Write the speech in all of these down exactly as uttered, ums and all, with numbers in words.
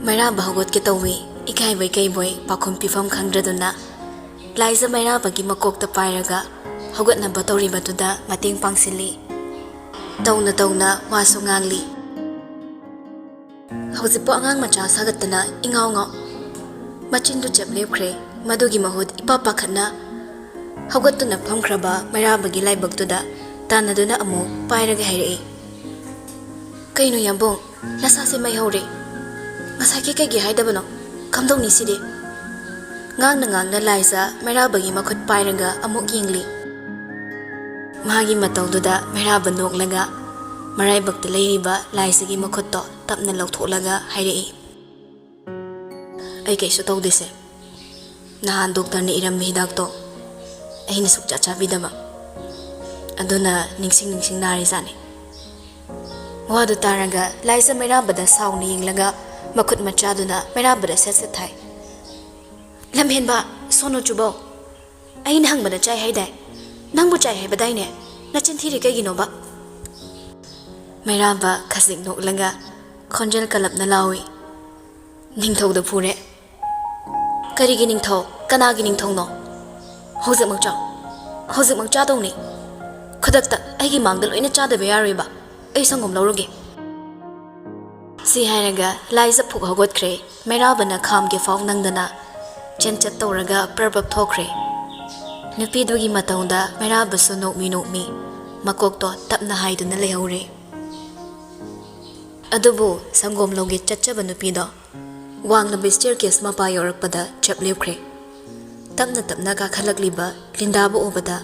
ꯃꯩꯔꯥꯕ ꯍꯧꯒꯠꯀꯦ ꯇꯧꯏ꯫ ꯏꯀꯥꯏꯕꯣꯏ ꯀꯩꯕꯣꯏ ꯄꯥꯎꯈꯨꯝ ꯄꯤꯐꯝ ꯈꯪꯗ꯭ꯔꯗꯨꯅ ꯂꯥꯏꯖ ꯃꯩꯔꯥꯕꯒꯤ ꯃꯀꯣꯛꯇ ꯄꯥꯏꯔꯒ ꯍꯧꯒꯠꯅꯕ ꯇꯧꯔꯤꯕꯗꯨꯗ ꯃꯇꯦꯡ ꯄꯥꯡꯁꯤꯜꯂꯤ꯫ ꯇꯧꯅ ꯇꯧꯅ ꯋꯥꯁꯨ ꯉꯥꯡꯂꯤ꯫ ꯍꯧꯖꯤꯛꯄꯨ ꯑꯉꯥꯡ ꯃꯆꯥ ꯁꯥꯒꯠꯇꯅ ꯏꯉꯥꯎ ꯉꯥꯎ꯫ ꯃꯆꯤꯟꯗꯨ ꯆꯞ ꯂꯦꯞꯈ꯭ꯔꯦ꯫ ꯃꯗꯨꯒꯤ ꯃꯍꯨꯠ ꯏꯄꯥ ꯄꯥꯈꯠꯅ ꯍꯧꯒꯠꯇꯨꯅ ꯐꯝꯈ꯭ꯔꯕ ꯃꯩꯔꯥꯕꯒꯤ ꯂꯥꯏꯕꯛꯇꯨꯗ ꯇꯥꯟꯅꯗꯨꯅ ꯑꯃꯨꯛ ꯄꯥꯏꯔꯒ ꯍꯥꯏꯔꯛꯏ, "ꯀꯩꯅꯣ ꯌꯥꯝꯕꯨꯡ, ꯅꯁꯥꯁꯦ ꯃꯩ ꯍꯧꯔꯦ꯫ ꯉꯁꯥꯏꯒꯤ ꯀꯩꯒꯤ ꯍꯥꯏꯗꯕꯅꯣ? ꯀꯝꯗꯧꯅꯤ ꯁꯤꯗꯤ?" ꯉꯥꯡꯅ ꯉꯥꯡꯅ ꯂꯥꯏꯖ ꯃꯩꯔꯥꯕꯒꯤ ꯃꯈꯨꯠ ꯄꯥꯏꯔꯒ ꯑꯃꯨꯛ ꯌꯦꯡꯂꯤ꯫ ꯃꯥꯒꯤ ꯃꯇꯧꯗꯨꯗ ꯃꯩꯔꯥꯕ ꯅꯣꯛꯂꯒ ꯃꯔꯥꯏꯕꯛꯇ ꯂꯩꯔꯤꯕ ꯂꯥꯏꯖꯒꯤ ꯃꯈꯨꯠꯇꯣ ꯇꯞꯅ ꯂꯧꯊꯣꯛꯂꯒ ꯍꯥꯏꯔꯛꯏ, "ꯑꯩ ꯀꯩꯁꯨ ꯇꯧꯗꯦꯁꯦ꯫ ꯅꯍꯥꯟ ꯗꯣꯛꯇꯔꯅ ꯏꯔꯝꯕ ꯍꯤꯗꯥꯛꯇꯣ ꯑꯩꯅ ꯁꯨꯛꯆꯥ ꯆꯥꯕꯤꯗꯕ꯫ ꯑꯗꯨꯅ ꯅꯤꯡꯁꯤꯡ ꯅꯤꯡꯁꯤꯡ ꯅꯥꯔꯤꯖꯥꯠꯅꯤ꯫" ꯋꯥꯗꯨ ꯇꯥꯔꯒ ꯂꯥꯏꯖ ꯃꯩꯔꯥꯕꯗ ꯁꯥꯎꯅ ꯌꯦꯡꯂꯒ ꯃꯈꯨꯠ ꯃꯆꯥꯗꯨꯅ ꯃꯩꯔꯥꯕꯗ ꯁꯦꯠ ꯁꯦꯠ ꯊꯥꯏ꯫ "ꯂꯝꯍꯦꯟꯕ, ꯁꯣꯅꯣ ꯆꯨꯕꯧ! ꯑꯩꯅ ꯍꯪꯕꯗ ꯆꯥꯏ ꯍꯥꯏꯗꯥꯏ? ꯅꯪꯕꯨ ꯆꯥꯏ ꯍꯥꯏꯕꯗꯥꯏꯅꯦ? ꯅꯆꯤꯟ ꯊꯤꯔꯤ ꯀꯩꯒꯤꯅꯣꯕ?" ꯃꯩꯔꯥꯕ ꯈꯖꯤꯛ ꯅꯣꯛꯂꯒ ꯈꯣꯟꯖꯦꯜ ꯀꯜꯂꯞꯅ ꯂꯥꯎꯏ, "ꯅꯤꯡꯊꯧꯗ ꯐꯨꯔꯦ꯫" "ꯀꯔꯤꯒꯤ ꯅꯤꯡꯊꯧ? ꯀꯅꯥꯒꯤ ꯅꯤꯡꯊꯧꯅꯣ? ꯍꯧꯖꯤꯛꯃꯛ ꯆꯥꯎ꯫ ꯍꯧꯖꯤꯛꯃꯛ ꯆꯥꯗꯧꯅꯤ꯫ ꯈꯨꯗꯛꯇ ꯑꯩꯒꯤ ꯃꯥꯡꯗ ꯂꯣꯏꯅ ꯆꯥꯗꯕ ꯌꯥꯔꯣꯏꯕ꯫ ꯑꯩ ꯁꯪꯒꯣꯝ ꯂꯧꯔꯨꯒꯦ꯫" ꯁꯤ ꯍꯥꯏꯔꯒ ꯂꯥꯏꯖ ꯐꯨꯛ ꯍꯧꯒꯠꯈ꯭ꯔꯦ꯫ ꯃꯩꯔꯥꯕꯅ ꯈꯥꯝꯒꯦ ꯐꯥꯎ ꯅꯪꯗꯅ ꯆꯦꯟꯆꯠ ꯇꯧꯔꯒ ꯄ꯭ꯔꯞ ꯄ꯭ꯔꯞ ꯊꯣꯛꯈ꯭ꯔꯦ꯫ ꯅꯨꯄꯤꯗꯨꯒꯤ ꯃꯇꯧꯗ ꯃꯩꯔꯥꯕꯁꯨ ꯅꯣꯛꯃꯤ ꯅꯣꯛꯃꯤ ꯃꯀꯣꯛꯇꯣ ꯇꯞꯅ ꯍꯥꯏꯗꯨꯅ ꯂꯩꯍꯧꯔꯦ꯫ ꯑꯗꯨꯕꯨ ꯁꯪꯒꯣꯝ ꯂꯧꯒꯦ ꯆꯠꯆꯕ ꯅꯨꯄꯤꯗꯣ ꯋꯥꯡꯂꯕ staircase ꯃꯄꯥ ꯌꯧꯔꯛꯄꯗ ꯆꯞ ꯂꯦꯞꯈ꯭ꯔꯦ꯫ ꯇꯞꯅ ꯇꯞꯅ ꯀꯥꯈꯠꯂꯛꯂꯤꯕ ꯂꯤꯟꯗꯥꯕꯨ ꯎꯕꯗ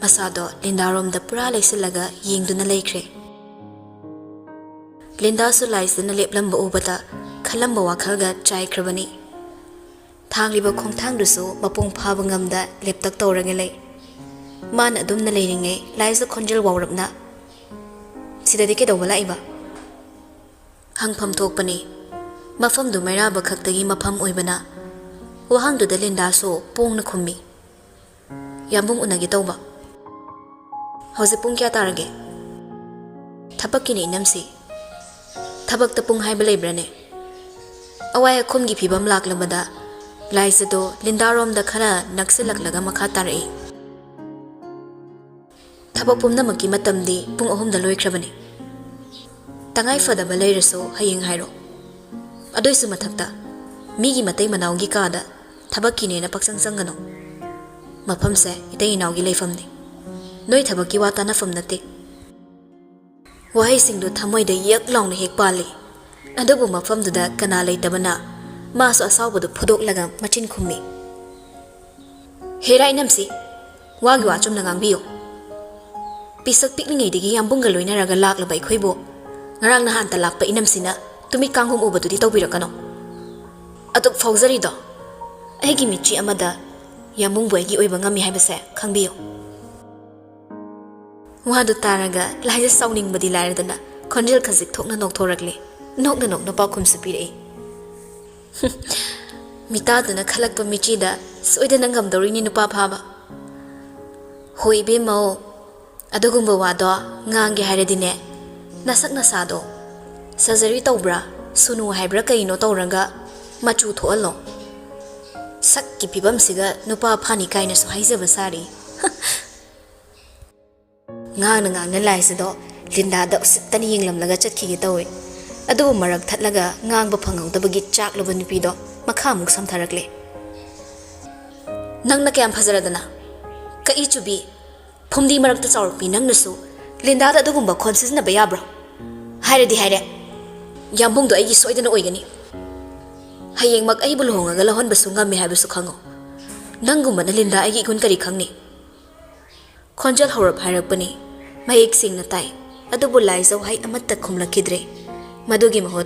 ꯃꯁꯥꯗꯣ ꯂꯤꯟꯗꯥꯔꯣꯝꯗ ꯄꯨꯔꯥ ꯂꯩꯁꯤꯜꯂꯒ ꯌꯦꯡꯗꯨꯅ ꯂꯩꯈ꯭ꯔꯦ꯫ ꯂꯤꯟꯗꯥꯁꯨ ꯂꯥꯏꯖꯅ ꯂꯦꯞꯂꯝꯕ ꯎꯕꯗ ꯈꯜꯂꯝꯕ ꯋꯥꯈꯜꯒ ꯆꯥꯏꯈ꯭ꯔꯕꯅꯤ꯫ ꯊꯥꯡꯂꯤꯕ ꯈꯣꯡꯊꯥꯡꯗꯨꯁꯨ ꯃꯄꯨꯡ ꯐꯥꯕ ꯉꯝꯗ ꯂꯦꯞꯇꯛ ꯇꯧꯔꯒ ꯂꯩ꯫ ꯃꯥꯅ ꯑꯗꯨꯝꯅ ꯂꯩꯔꯤꯉꯩ ꯂꯥꯏꯖ ꯈꯣꯟꯖꯦꯜ ꯋꯥꯎꯔꯞꯅ, "ꯁꯤꯗꯗꯤ ꯀꯩꯗꯧꯕ ꯂꯥꯛꯏꯕ?" ꯍꯪꯐꯝ ꯊꯣꯛꯄꯅꯤ꯫ ꯃꯐꯝꯗꯨ ꯃꯩꯔꯥꯕ ꯈꯛꯇꯒꯤ ꯃꯐꯝ ꯑꯣꯏꯕꯅ ꯋꯥꯍꯪꯗꯨꯗ ꯂꯤꯟꯗꯥꯁꯨ ꯄꯣꯡꯅ ꯈꯨꯝꯃꯤ, "ꯌꯥꯝꯕꯨꯡ ꯎꯅꯒꯦ ꯇꯧꯕ꯫" "ꯍꯧꯖꯤꯛ ꯄꯨꯡ ꯀꯌꯥ ꯇꯥꯔꯒꯦ?" "ꯊꯕꯛꯀꯤꯅꯦ ꯏꯅꯝꯁꯤ꯫" "ꯊꯕꯛꯇ ꯄꯨꯡ ꯍꯥꯏꯕ ꯂꯩꯕ꯭ꯔꯥꯅꯦ?" ꯑꯋꯥꯏ ꯑꯈꯨꯝꯒꯤ ꯐꯤꯕꯝ ꯂꯥꯛꯂꯕꯗ ꯂꯥꯏꯖꯗꯣ ꯂꯤꯟꯗꯥꯔꯣꯝꯗ ꯈꯔ ꯅꯛꯁꯤꯜꯂꯛꯂꯒ ꯃꯈꯥ ꯇꯥꯔꯛꯏ꯫ "ꯊꯕꯛ ꯄꯨꯝꯅꯃꯛꯀꯤ ꯃꯇꯝꯗꯤ ꯄꯨꯡ ꯑꯍꯨꯝꯗ ꯂꯣꯏꯈ꯭ꯔꯕꯅꯤ꯫ ꯇꯉꯥꯏ ꯐꯗꯕ ꯂꯩꯔꯁꯨ ꯍꯌꯦꯡ ꯍꯥꯏꯔꯣ꯫ ꯑꯗꯨꯏꯁꯨ ꯃꯊꯛꯇ, ꯃꯤꯒꯤ ꯃꯇꯩ ꯃꯅꯥꯎꯒꯤ ꯀꯥꯗ ꯊꯕꯛꯀꯤꯅꯦꯅ ꯄꯛꯆꯪ ꯆꯪꯒꯅꯨ꯫ ꯃꯐꯝꯁꯦ ꯏꯇꯩ ꯏꯅꯥꯎꯒꯤ ꯂꯩꯐꯝꯅꯤ꯫ ꯅꯣꯏ ꯊꯕꯛꯀꯤ ꯋꯥ ꯇꯥꯅꯐꯝ ꯅꯠꯇꯦ꯫" ꯋꯥꯍꯩꯁꯤꯡꯗꯨ ꯊꯃꯣꯏꯗ ꯌꯛ ꯂꯥꯎꯅ ꯍꯦꯛ ꯄꯥꯜꯂꯤ꯫ ꯑꯗꯨꯕꯨ ꯃꯐꯝꯗꯨꯗ ꯀꯅꯥ ꯂꯩꯇꯕꯅ ꯃꯥꯁꯨ ꯑꯁꯥꯎꯕꯗꯨ ꯐꯨꯗꯣꯛꯂꯒ ꯃꯆꯤꯟ ꯈꯨꯝꯃꯤ꯫ "ꯍꯦꯔꯥ ꯏꯅꯝꯁꯤ, ꯋꯥꯒꯤ ꯋꯥ ꯆꯨꯝꯅ ꯉꯥꯡꯕꯤꯌꯨ꯫ ꯄꯤꯁꯛ ꯄꯤꯛꯂꯤꯉꯩꯗꯒꯤ ꯌꯥꯝꯕꯨꯡꯒ ꯂꯣꯏꯅꯔꯒ ꯂꯥꯛꯂꯕ ꯑꯩꯈꯣꯏꯕꯨ ꯉꯔꯥꯡ ꯅꯍꯥꯟꯇ ꯂꯥꯛꯄ ꯏꯅꯝꯁꯤꯅ ꯇꯨꯃꯤꯠ ꯀꯥꯡꯒꯨꯝ ꯎꯕꯗꯨꯗꯤ ꯇꯧꯕꯤꯔꯛꯀꯅꯨ꯫ ꯑꯗꯨꯛ ꯐꯥꯎꯖꯔꯤꯗꯣ ꯑꯩꯒꯤ ꯃꯤꯠꯆꯤ ꯑꯃꯗ ꯌꯥꯝꯕꯨꯡꯕꯨ ꯑꯩꯒꯤ ꯑꯣꯏꯕ ꯉꯝꯃꯤ ꯍꯥꯏꯕꯁꯦ ꯈꯪꯕꯤꯌꯨ꯫" ꯋꯥꯗꯨ ꯇꯥꯔꯒ ꯂꯥꯏꯖ ꯁꯥꯎꯅꯤꯡꯕꯗꯤ ꯂꯥꯏꯔꯗꯅ ꯈꯣꯟꯖꯦꯜ ꯈꯖꯤꯛ ꯊꯣꯛꯅ ꯅꯣꯛꯊꯣꯔꯛꯂꯦ꯫ ꯅꯣꯛꯅ ꯅꯣꯛꯅ ꯄꯥꯎꯈꯨꯝꯁꯨ ꯄꯤꯔꯛꯏ꯫ ꯃꯤꯇꯥꯗꯨꯅ ꯈꯜꯂꯛꯄ ꯃꯤꯆꯤꯗ ꯁꯣꯏꯗꯅ ꯉꯝꯗꯧꯔꯤꯅꯤ ꯅꯨꯄꯥ ꯐꯥꯕ꯫ "ꯍꯣꯏ ꯏꯕꯦꯝꯃꯧ, ꯑꯗꯨꯒꯨꯝꯕ ꯋꯥꯗꯣ ꯉꯥꯡꯒꯦ ꯍꯥꯏꯔꯗꯤꯅꯦ, ꯅꯁꯛ ꯅꯁꯥꯗꯣ ꯁꯔꯖꯔꯤ ꯇꯧꯕ꯭ꯔꯥ, ꯁꯨꯅꯨ ꯍꯥꯏꯕ꯭ꯔꯥ ꯀꯩꯅꯣ ꯇꯧꯔꯒ ꯃꯆꯨ ꯊꯣꯛꯍꯜꯂꯣ꯫ ꯁꯛꯀꯤ ꯐꯤꯕꯝꯁꯤꯒ ꯅꯨꯄꯥ ꯐꯥꯅꯤ ꯀꯥꯏꯅꯁꯨ ꯍꯥꯏꯖꯕ ꯁꯥꯔꯤ꯫" ꯉꯥꯡꯅ ꯉꯥꯡꯅ ꯂꯥꯏꯖꯗꯣ ꯂꯤꯟꯗꯥꯗ ꯎꯁꯤꯠꯇꯅ ꯌꯦꯡꯂꯝꯂꯒ ꯆꯠꯈꯤꯒꯦ ꯇꯧꯏ꯫ ꯑꯗꯨꯕꯨ ꯃꯔꯛ ꯊꯠꯂꯒ ꯉꯥꯡꯕ ꯐꯪꯍꯧꯗꯕꯒꯤ ꯆꯥꯛꯂꯕ ꯅꯨꯄꯤꯗꯣ ꯃꯈꯥ ꯑꯃꯨꯛ ꯁꯝꯊꯔꯛꯂꯦ꯫ "ꯅꯪꯅ ꯀꯌꯥꯝ ꯐꯖꯔꯗꯅ? ꯀꯛꯏ ꯆꯨꯕꯤ, ꯐꯨꯝꯗꯤ ꯃꯔꯛꯇ ꯆꯥꯎꯔꯛꯄꯤ ꯅꯪꯅꯁꯨ ꯂꯤꯟꯗꯥꯗ ꯑꯗꯨꯒꯨꯝꯕ ꯈꯣꯟ ꯁꯤꯖꯤꯟꯅꯕ ꯌꯥꯕ꯭ꯔꯣ? ꯍꯥꯏꯔꯗꯤ ꯍꯥꯏꯔꯦ, ꯌꯥꯝꯕꯨꯡꯗꯣ ꯑꯩꯒꯤ ꯁꯣꯏꯗꯅ ꯑꯣꯏꯒꯅꯤ꯫ ꯍꯌꯦꯡꯃꯛ ꯑꯩꯕꯨ ꯂꯨꯍꯣꯡꯉꯒ ꯂꯧꯍꯟꯕꯁꯨ ꯉꯝꯃꯦ ꯍꯥꯏꯕꯁꯨ ꯈꯪꯉꯨ꯫ ꯅꯪꯒꯨꯝꯕꯅ ꯂꯤꯟꯗꯥ ꯑꯩꯒꯤ ꯏꯒꯨꯟ ꯀꯔꯤ ꯈꯪꯅꯤ?" ꯈꯣꯟꯖꯦꯜ ꯍꯧꯔꯞ ꯍꯥꯏꯔꯛꯄꯅꯤ꯫ ꯃꯌꯦꯛ ꯁꯦꯡꯅ ꯇꯥꯏ꯫ ꯑꯗꯨꯕꯨ ꯂꯥꯏꯖ ꯋꯥꯍꯩ ꯑꯃꯠꯇ ꯈꯨꯝꯂꯛꯈꯤꯗ꯭ꯔꯦ꯫ ꯃꯗꯨꯒꯤ ꯃꯍꯨꯠ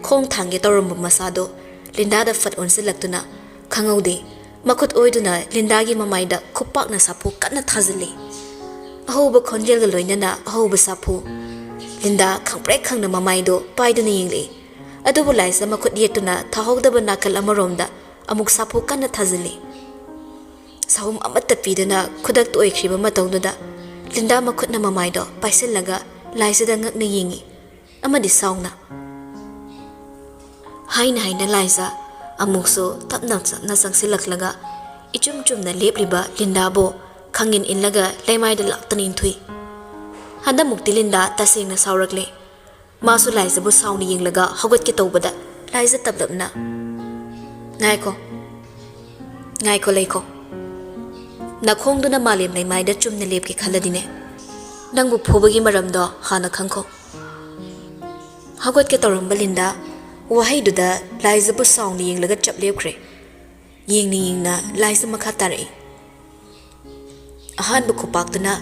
ꯈꯣꯡ ꯊꯥꯡꯒꯦ ꯇꯧꯔꯝꯕ ꯃꯁꯥꯗꯣ ꯂꯤꯟꯗꯥꯗ ꯐꯠ ꯑꯣꯟꯁꯤꯜꯂꯛꯇꯨꯅ ꯈꯪꯍꯧꯗꯦ ꯃꯈꯨꯠ ꯑꯣꯏꯗꯨꯅ ꯂꯤꯟꯗꯥꯒꯤ ꯃꯃꯥꯏꯗ ꯈꯨꯄꯥꯛꯅ ꯁꯥꯐꯨ ꯀꯟꯅ ꯊꯥꯖꯤꯜꯂꯤ꯫ ꯑꯍꯧꯕ ꯈꯣꯟꯖꯦꯜꯒ ꯂꯣꯏꯅꯅ ꯑꯍꯧꯕ ꯁꯥꯐꯨ꯫ ꯂꯤꯟꯗꯥ ꯈꯪꯄ꯭ꯔꯦꯛ ꯈꯪꯅ ꯃꯃꯥꯏꯗꯣ ꯄꯥꯏꯗꯨꯅ ꯌꯦꯡꯂꯛꯏ꯫ ꯑꯗꯨꯕꯨ ꯂꯥꯏꯖ ꯃꯈꯨꯠ ꯌꯦꯠꯇꯨꯅ ꯊꯥꯍꯧꯗꯕ ꯅꯥꯀꯜ ꯑꯃꯔꯣꯝꯗ ꯑꯃꯨꯛ ꯁꯥꯐꯨ ꯀꯟꯅ ꯊꯥꯖꯤꯜꯂꯤ꯫ ꯁꯥꯍꯨꯝ ꯑꯃꯠꯇ ꯄꯤꯗꯅ ꯈꯨꯗꯛꯇ ꯑꯣꯏꯈ꯭ꯔꯤꯕ ꯃꯇꯧꯗꯨꯗ ꯂꯤꯟꯗꯥ ꯃꯈꯨꯠꯅ ꯃꯃꯥꯏꯗꯣ ꯄꯥꯏꯁꯤꯜꯂꯒ ꯂꯥꯏꯖꯗ ꯉꯛꯅ ꯌꯦꯡꯉꯤ ꯑꯃꯗꯤ ꯁꯥꯎꯅ, ꯍꯥꯏꯅ ꯍꯥꯏꯅ ꯂꯥꯏꯖ ꯑꯃꯨꯛꯁꯨ ꯇꯞꯅ ꯇꯞꯅ ꯆꯪꯁꯤꯜꯂꯛꯂꯒ ꯏꯆꯨꯝ ꯆꯨꯝꯅ ꯂꯦꯞꯂꯤꯕ ꯂꯤꯟꯗꯥꯕꯨ ꯈꯪꯏꯟ ꯏꯜꯂꯒ ꯂꯩꯃꯥꯏꯗ ꯂꯥꯛꯇꯅ ꯏꯟꯊꯨꯏ꯫ ꯍꯟꯗꯛꯃꯨꯛꯇꯤ ꯂꯤꯟꯗꯥ ꯇꯁꯦꯡꯅ ꯁꯥꯎꯔꯛꯂꯦ꯫ ꯃꯥꯁꯨ ꯂꯥꯏꯖꯕꯨ ꯁꯥꯎꯅ ꯌꯦꯡꯂꯒ ꯍꯧꯒꯠꯀꯦ ꯇꯧꯕꯗ ꯂꯥꯏꯖ ꯇꯞꯂꯞꯅ, "ꯉꯥꯏꯈꯣ, ꯉꯥꯏꯈꯣ ꯂꯩꯈꯣ꯫ ꯅꯈꯣꯡꯗꯨꯅ ꯃꯥꯂꯦꯝ ꯂꯩꯃꯥꯏꯗ ꯆꯨꯝꯅ ꯂꯦꯞꯀꯦ ꯈꯜꯂꯗꯤꯅꯦ, ꯅꯪꯕꯨ ꯐꯨꯕꯒꯤ ꯃꯔꯝꯗꯣ ꯍꯥꯟꯅ ꯈꯪꯈꯣ꯫" ꯍꯧꯒꯠꯀꯦ ꯇꯧꯔꯝꯕ ꯂꯤꯟꯗꯥ ꯋꯥꯍꯩꯗꯨꯗ ꯂꯥꯏꯖꯕꯨ ꯁꯥꯎꯅ ꯌꯦꯡꯂꯒ ꯆꯞ ꯂꯦꯞꯈ꯭ꯔꯦ꯫ ꯌꯦꯡꯅ ꯌꯦꯡꯅ ꯂꯥꯏꯖ ꯃꯈꯥ ꯇꯥꯔꯛꯏ꯫ ꯑꯍꯥꯟꯕ ꯈꯨꯄꯥꯛꯇꯨꯅ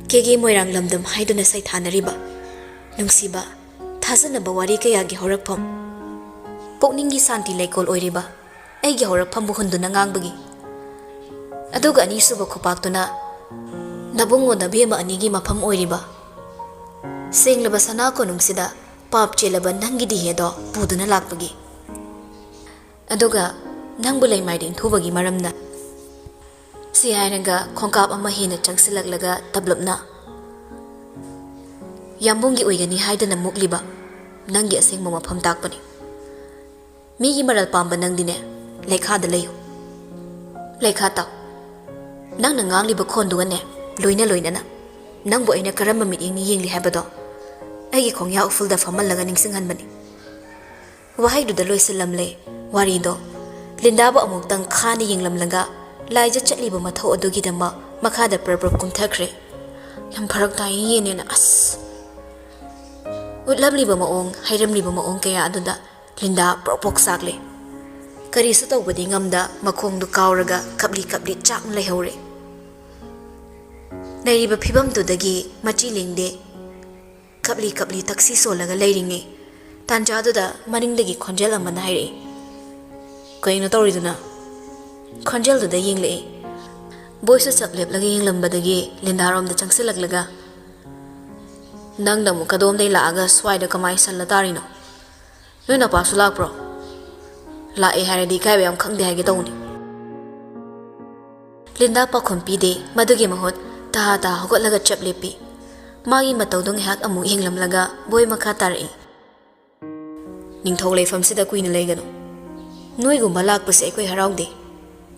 ꯀꯦꯒꯦ ꯃꯣꯏꯔꯥꯡ ꯂꯝꯗꯝ ꯍꯥꯏꯗꯨꯅ ꯁꯩꯊꯥꯅꯔꯤꯕ, ꯅꯨꯡꯁꯤꯕ, ꯊꯥꯖꯅꯕ ꯋꯥꯔꯤ ꯀꯌꯥꯒꯤ ꯍꯧꯔꯛꯐꯝ, ꯄꯨꯛꯅꯤꯡꯒꯤ ꯁꯥꯟꯇꯤ ꯂꯩꯀꯣꯜ ꯑꯣꯏꯔꯤꯕ ꯑꯩꯒꯤ ꯍꯧꯔꯛꯐꯝꯕꯨ ꯍꯨꯟꯗꯨꯅ ꯉꯥꯡꯕꯒꯤ꯫ ꯑꯗꯨꯒ ꯑꯅꯤꯁꯨꯕ ꯈꯨꯄꯥꯛꯇꯨꯅ ꯅꯕꯨꯡꯉꯣ ꯅꯕꯦꯝꯃ ꯑꯅꯤꯒꯤ ꯃꯐꯝ ꯑꯣꯏꯔꯤꯕ ꯁꯦꯡꯂꯕ ꯁꯅꯥ ꯀꯣꯅꯨꯡꯁꯤꯗ ꯄꯥꯞ ꯆꯦꯜꯂꯕ ꯅꯪꯒꯤ ꯗꯤꯍꯦꯗꯣ ꯄꯨꯗꯨꯅ ꯂꯥꯛꯄꯒꯤ꯫ ꯑꯗꯨꯒ ꯅꯪꯕꯨ ꯂꯩꯃꯥꯏꯗ ꯏꯟꯊꯨꯕꯒꯤ ꯃꯔꯝꯅ꯫ ꯁꯤ ꯍꯥꯏꯔꯒ ꯈꯣꯡꯀꯥꯞ ꯑꯃ ꯍꯦꯟꯅ ꯆꯪꯁꯤꯜꯂꯛꯂꯒ ꯇꯞꯂꯞꯅ, "ꯌꯥꯝꯕꯨꯡꯒꯤ ꯑꯣꯏꯒꯅꯤ ꯍꯥꯏꯗꯅ ꯃꯨꯛꯂꯤꯕ ꯅꯪꯒꯤ ꯑꯁꯦꯡꯕ ꯃꯐꯝ ꯇꯥꯛꯄꯅꯤ꯫ ꯃꯤꯒꯤ ꯃꯔꯜ ꯄꯥꯝꯕ ꯅꯪꯗꯤꯅꯦ, ꯂꯩꯈꯥꯗ ꯂꯩꯌꯨ꯫ ꯂꯩꯈꯥ ꯇꯥꯎ꯫ ꯅꯪꯅ ꯉꯥꯡꯂꯤꯕ ꯈꯣꯟꯗꯨꯒꯅꯦ, ꯂꯣꯏꯅ ꯂꯣꯏꯅꯅ ꯅꯪꯕꯨ ꯑꯩꯅ ꯀꯔꯝꯕ ꯃꯤꯠꯌꯦꯡꯅ ꯌꯦꯡꯂꯤ ꯍꯥꯏꯕꯗꯣ ꯑꯩꯒꯤ ꯈꯣꯡꯌꯥ ꯎꯐꯨꯜꯗ ꯐꯝꯍꯜꯂꯒ ꯅꯤꯡꯁꯤꯡꯍꯟꯕꯅꯤ꯫" ꯋꯥꯍꯩꯗꯨꯗ ꯂꯣꯏꯁꯤꯜꯂꯝꯂꯦ ꯋꯥꯔꯤꯗꯣ꯫ ꯂꯤꯟꯗꯥꯕꯨ ꯑꯃꯨꯛꯇꯪ ꯈꯥꯅ ꯌꯦꯡꯂꯝꯂꯒ ꯂꯥꯏꯖ ꯆꯠꯂꯤꯕ ꯃꯊꯧ ꯑꯗꯨꯒꯤꯗꯃꯛ ꯃꯈꯥꯗ ꯄ꯭ꯔꯞ ꯄ꯭ꯔꯞ ꯀꯨꯝꯊꯈ꯭ꯔꯦ꯫ ꯌꯥꯝ ꯐꯔꯛ ꯇꯥꯏ ꯌꯦꯅꯦꯅ ꯑꯁ꯫ ꯎꯠꯂꯝꯂꯤꯕ ꯃꯑꯣꯡ, ꯍꯩꯔꯝꯂꯤꯕ ꯃꯑꯣꯡ ꯀꯌꯥ ꯑꯗꯨꯗ ꯂꯤꯟꯗꯥ ꯄ꯭ꯔꯣꯛ ꯄ꯭ꯔꯣꯛ ꯆꯥꯛꯂꯦ꯫ ꯀꯔꯤꯁꯨ ꯇꯧꯕꯗꯤ ꯉꯝꯗ ꯃꯈꯣꯡꯗꯨ ꯀꯥꯎꯔꯒ ꯀꯞꯂꯤ ꯀꯞꯂꯤ ꯆꯥꯛꯅ ꯂꯩꯍꯧꯔꯦ꯫ ꯂꯩꯔꯤꯕ ꯐꯤꯕꯝꯗꯨꯗꯒꯤ ꯃꯆꯤ ꯂꯦꯡꯗꯦ꯫ ꯀꯞꯂꯤ ꯀꯞꯂꯤ ꯇꯛꯁꯤ ꯁꯣꯜꯂꯒ ꯂꯩꯔꯤꯉꯩ ꯇꯥꯟꯖꯥꯗꯨꯗ ꯃꯅꯤꯡꯗꯒꯤ ꯈꯣꯟꯖꯦꯜ ꯑꯃꯅ ꯍꯥꯏꯔꯛꯏ, "ꯀꯩꯅꯣ ꯇꯧꯔꯤꯗꯨꯅ?" ꯈꯣꯟꯖꯦꯜꯗꯨꯗ ꯌꯦꯡꯂꯛꯏ꯫ ꯕꯣꯏꯁꯨ ꯆꯞ ꯂꯦꯞꯂꯒ ꯌꯦꯡꯂꯝꯕꯗꯒꯤ ꯂꯤꯟꯗꯥꯔꯣꯝꯗ ꯆꯪꯁꯤꯜꯂꯛꯂꯒ, "ꯅꯪꯅ ꯑꯃꯨꯛ ꯀꯗꯣꯝꯗꯩ ꯂꯥꯛꯑꯒ ꯁ꯭ꯋꯥꯏꯗ ꯀꯃꯥꯏ ꯁꯜꯂ ꯇꯥꯔꯤꯅꯣ? ꯅꯣꯏ ꯅꯄꯥꯁꯨ ꯂꯥꯛꯄ꯭ꯔꯣ? ꯂꯥꯛꯑꯦ ꯍꯥꯏꯔꯗꯤ ꯏꯀꯥꯏꯕ ꯌꯥꯝ ꯈꯪꯗꯦ ꯍꯥꯏꯒꯦ ꯇꯧꯕꯅꯤ꯫" ꯂꯤꯟꯗꯥ ꯄꯥꯎꯈꯨꯝ ꯄꯤꯗꯦ꯫ ꯃꯗꯨꯒꯤ ꯃꯍꯨꯠ ꯇꯍꯥ ꯇꯍꯥ ꯍꯧꯒꯠꯂꯒ ꯆꯞ ꯂꯦꯞꯄꯤ꯫ ꯃꯥꯒꯤ ꯃꯇꯧꯗꯨ ꯉꯥꯏꯍꯥꯛ ꯑꯃꯨꯛ ꯌꯦꯡꯂꯝꯂꯒ ꯕꯣꯏ ꯃꯈꯥ ꯇꯥꯔꯛꯏ꯫ "ꯅꯤꯡꯊꯧ ꯂꯩꯐꯝꯁꯤꯗ ꯀꯨꯏꯅ ꯂꯩꯒꯅꯨ꯫ ꯅꯣꯏꯒꯨꯝꯕ ꯂꯥꯛꯄꯁꯦ ꯑꯩꯈꯣꯏ ꯍꯔꯥꯎꯗꯦ꯫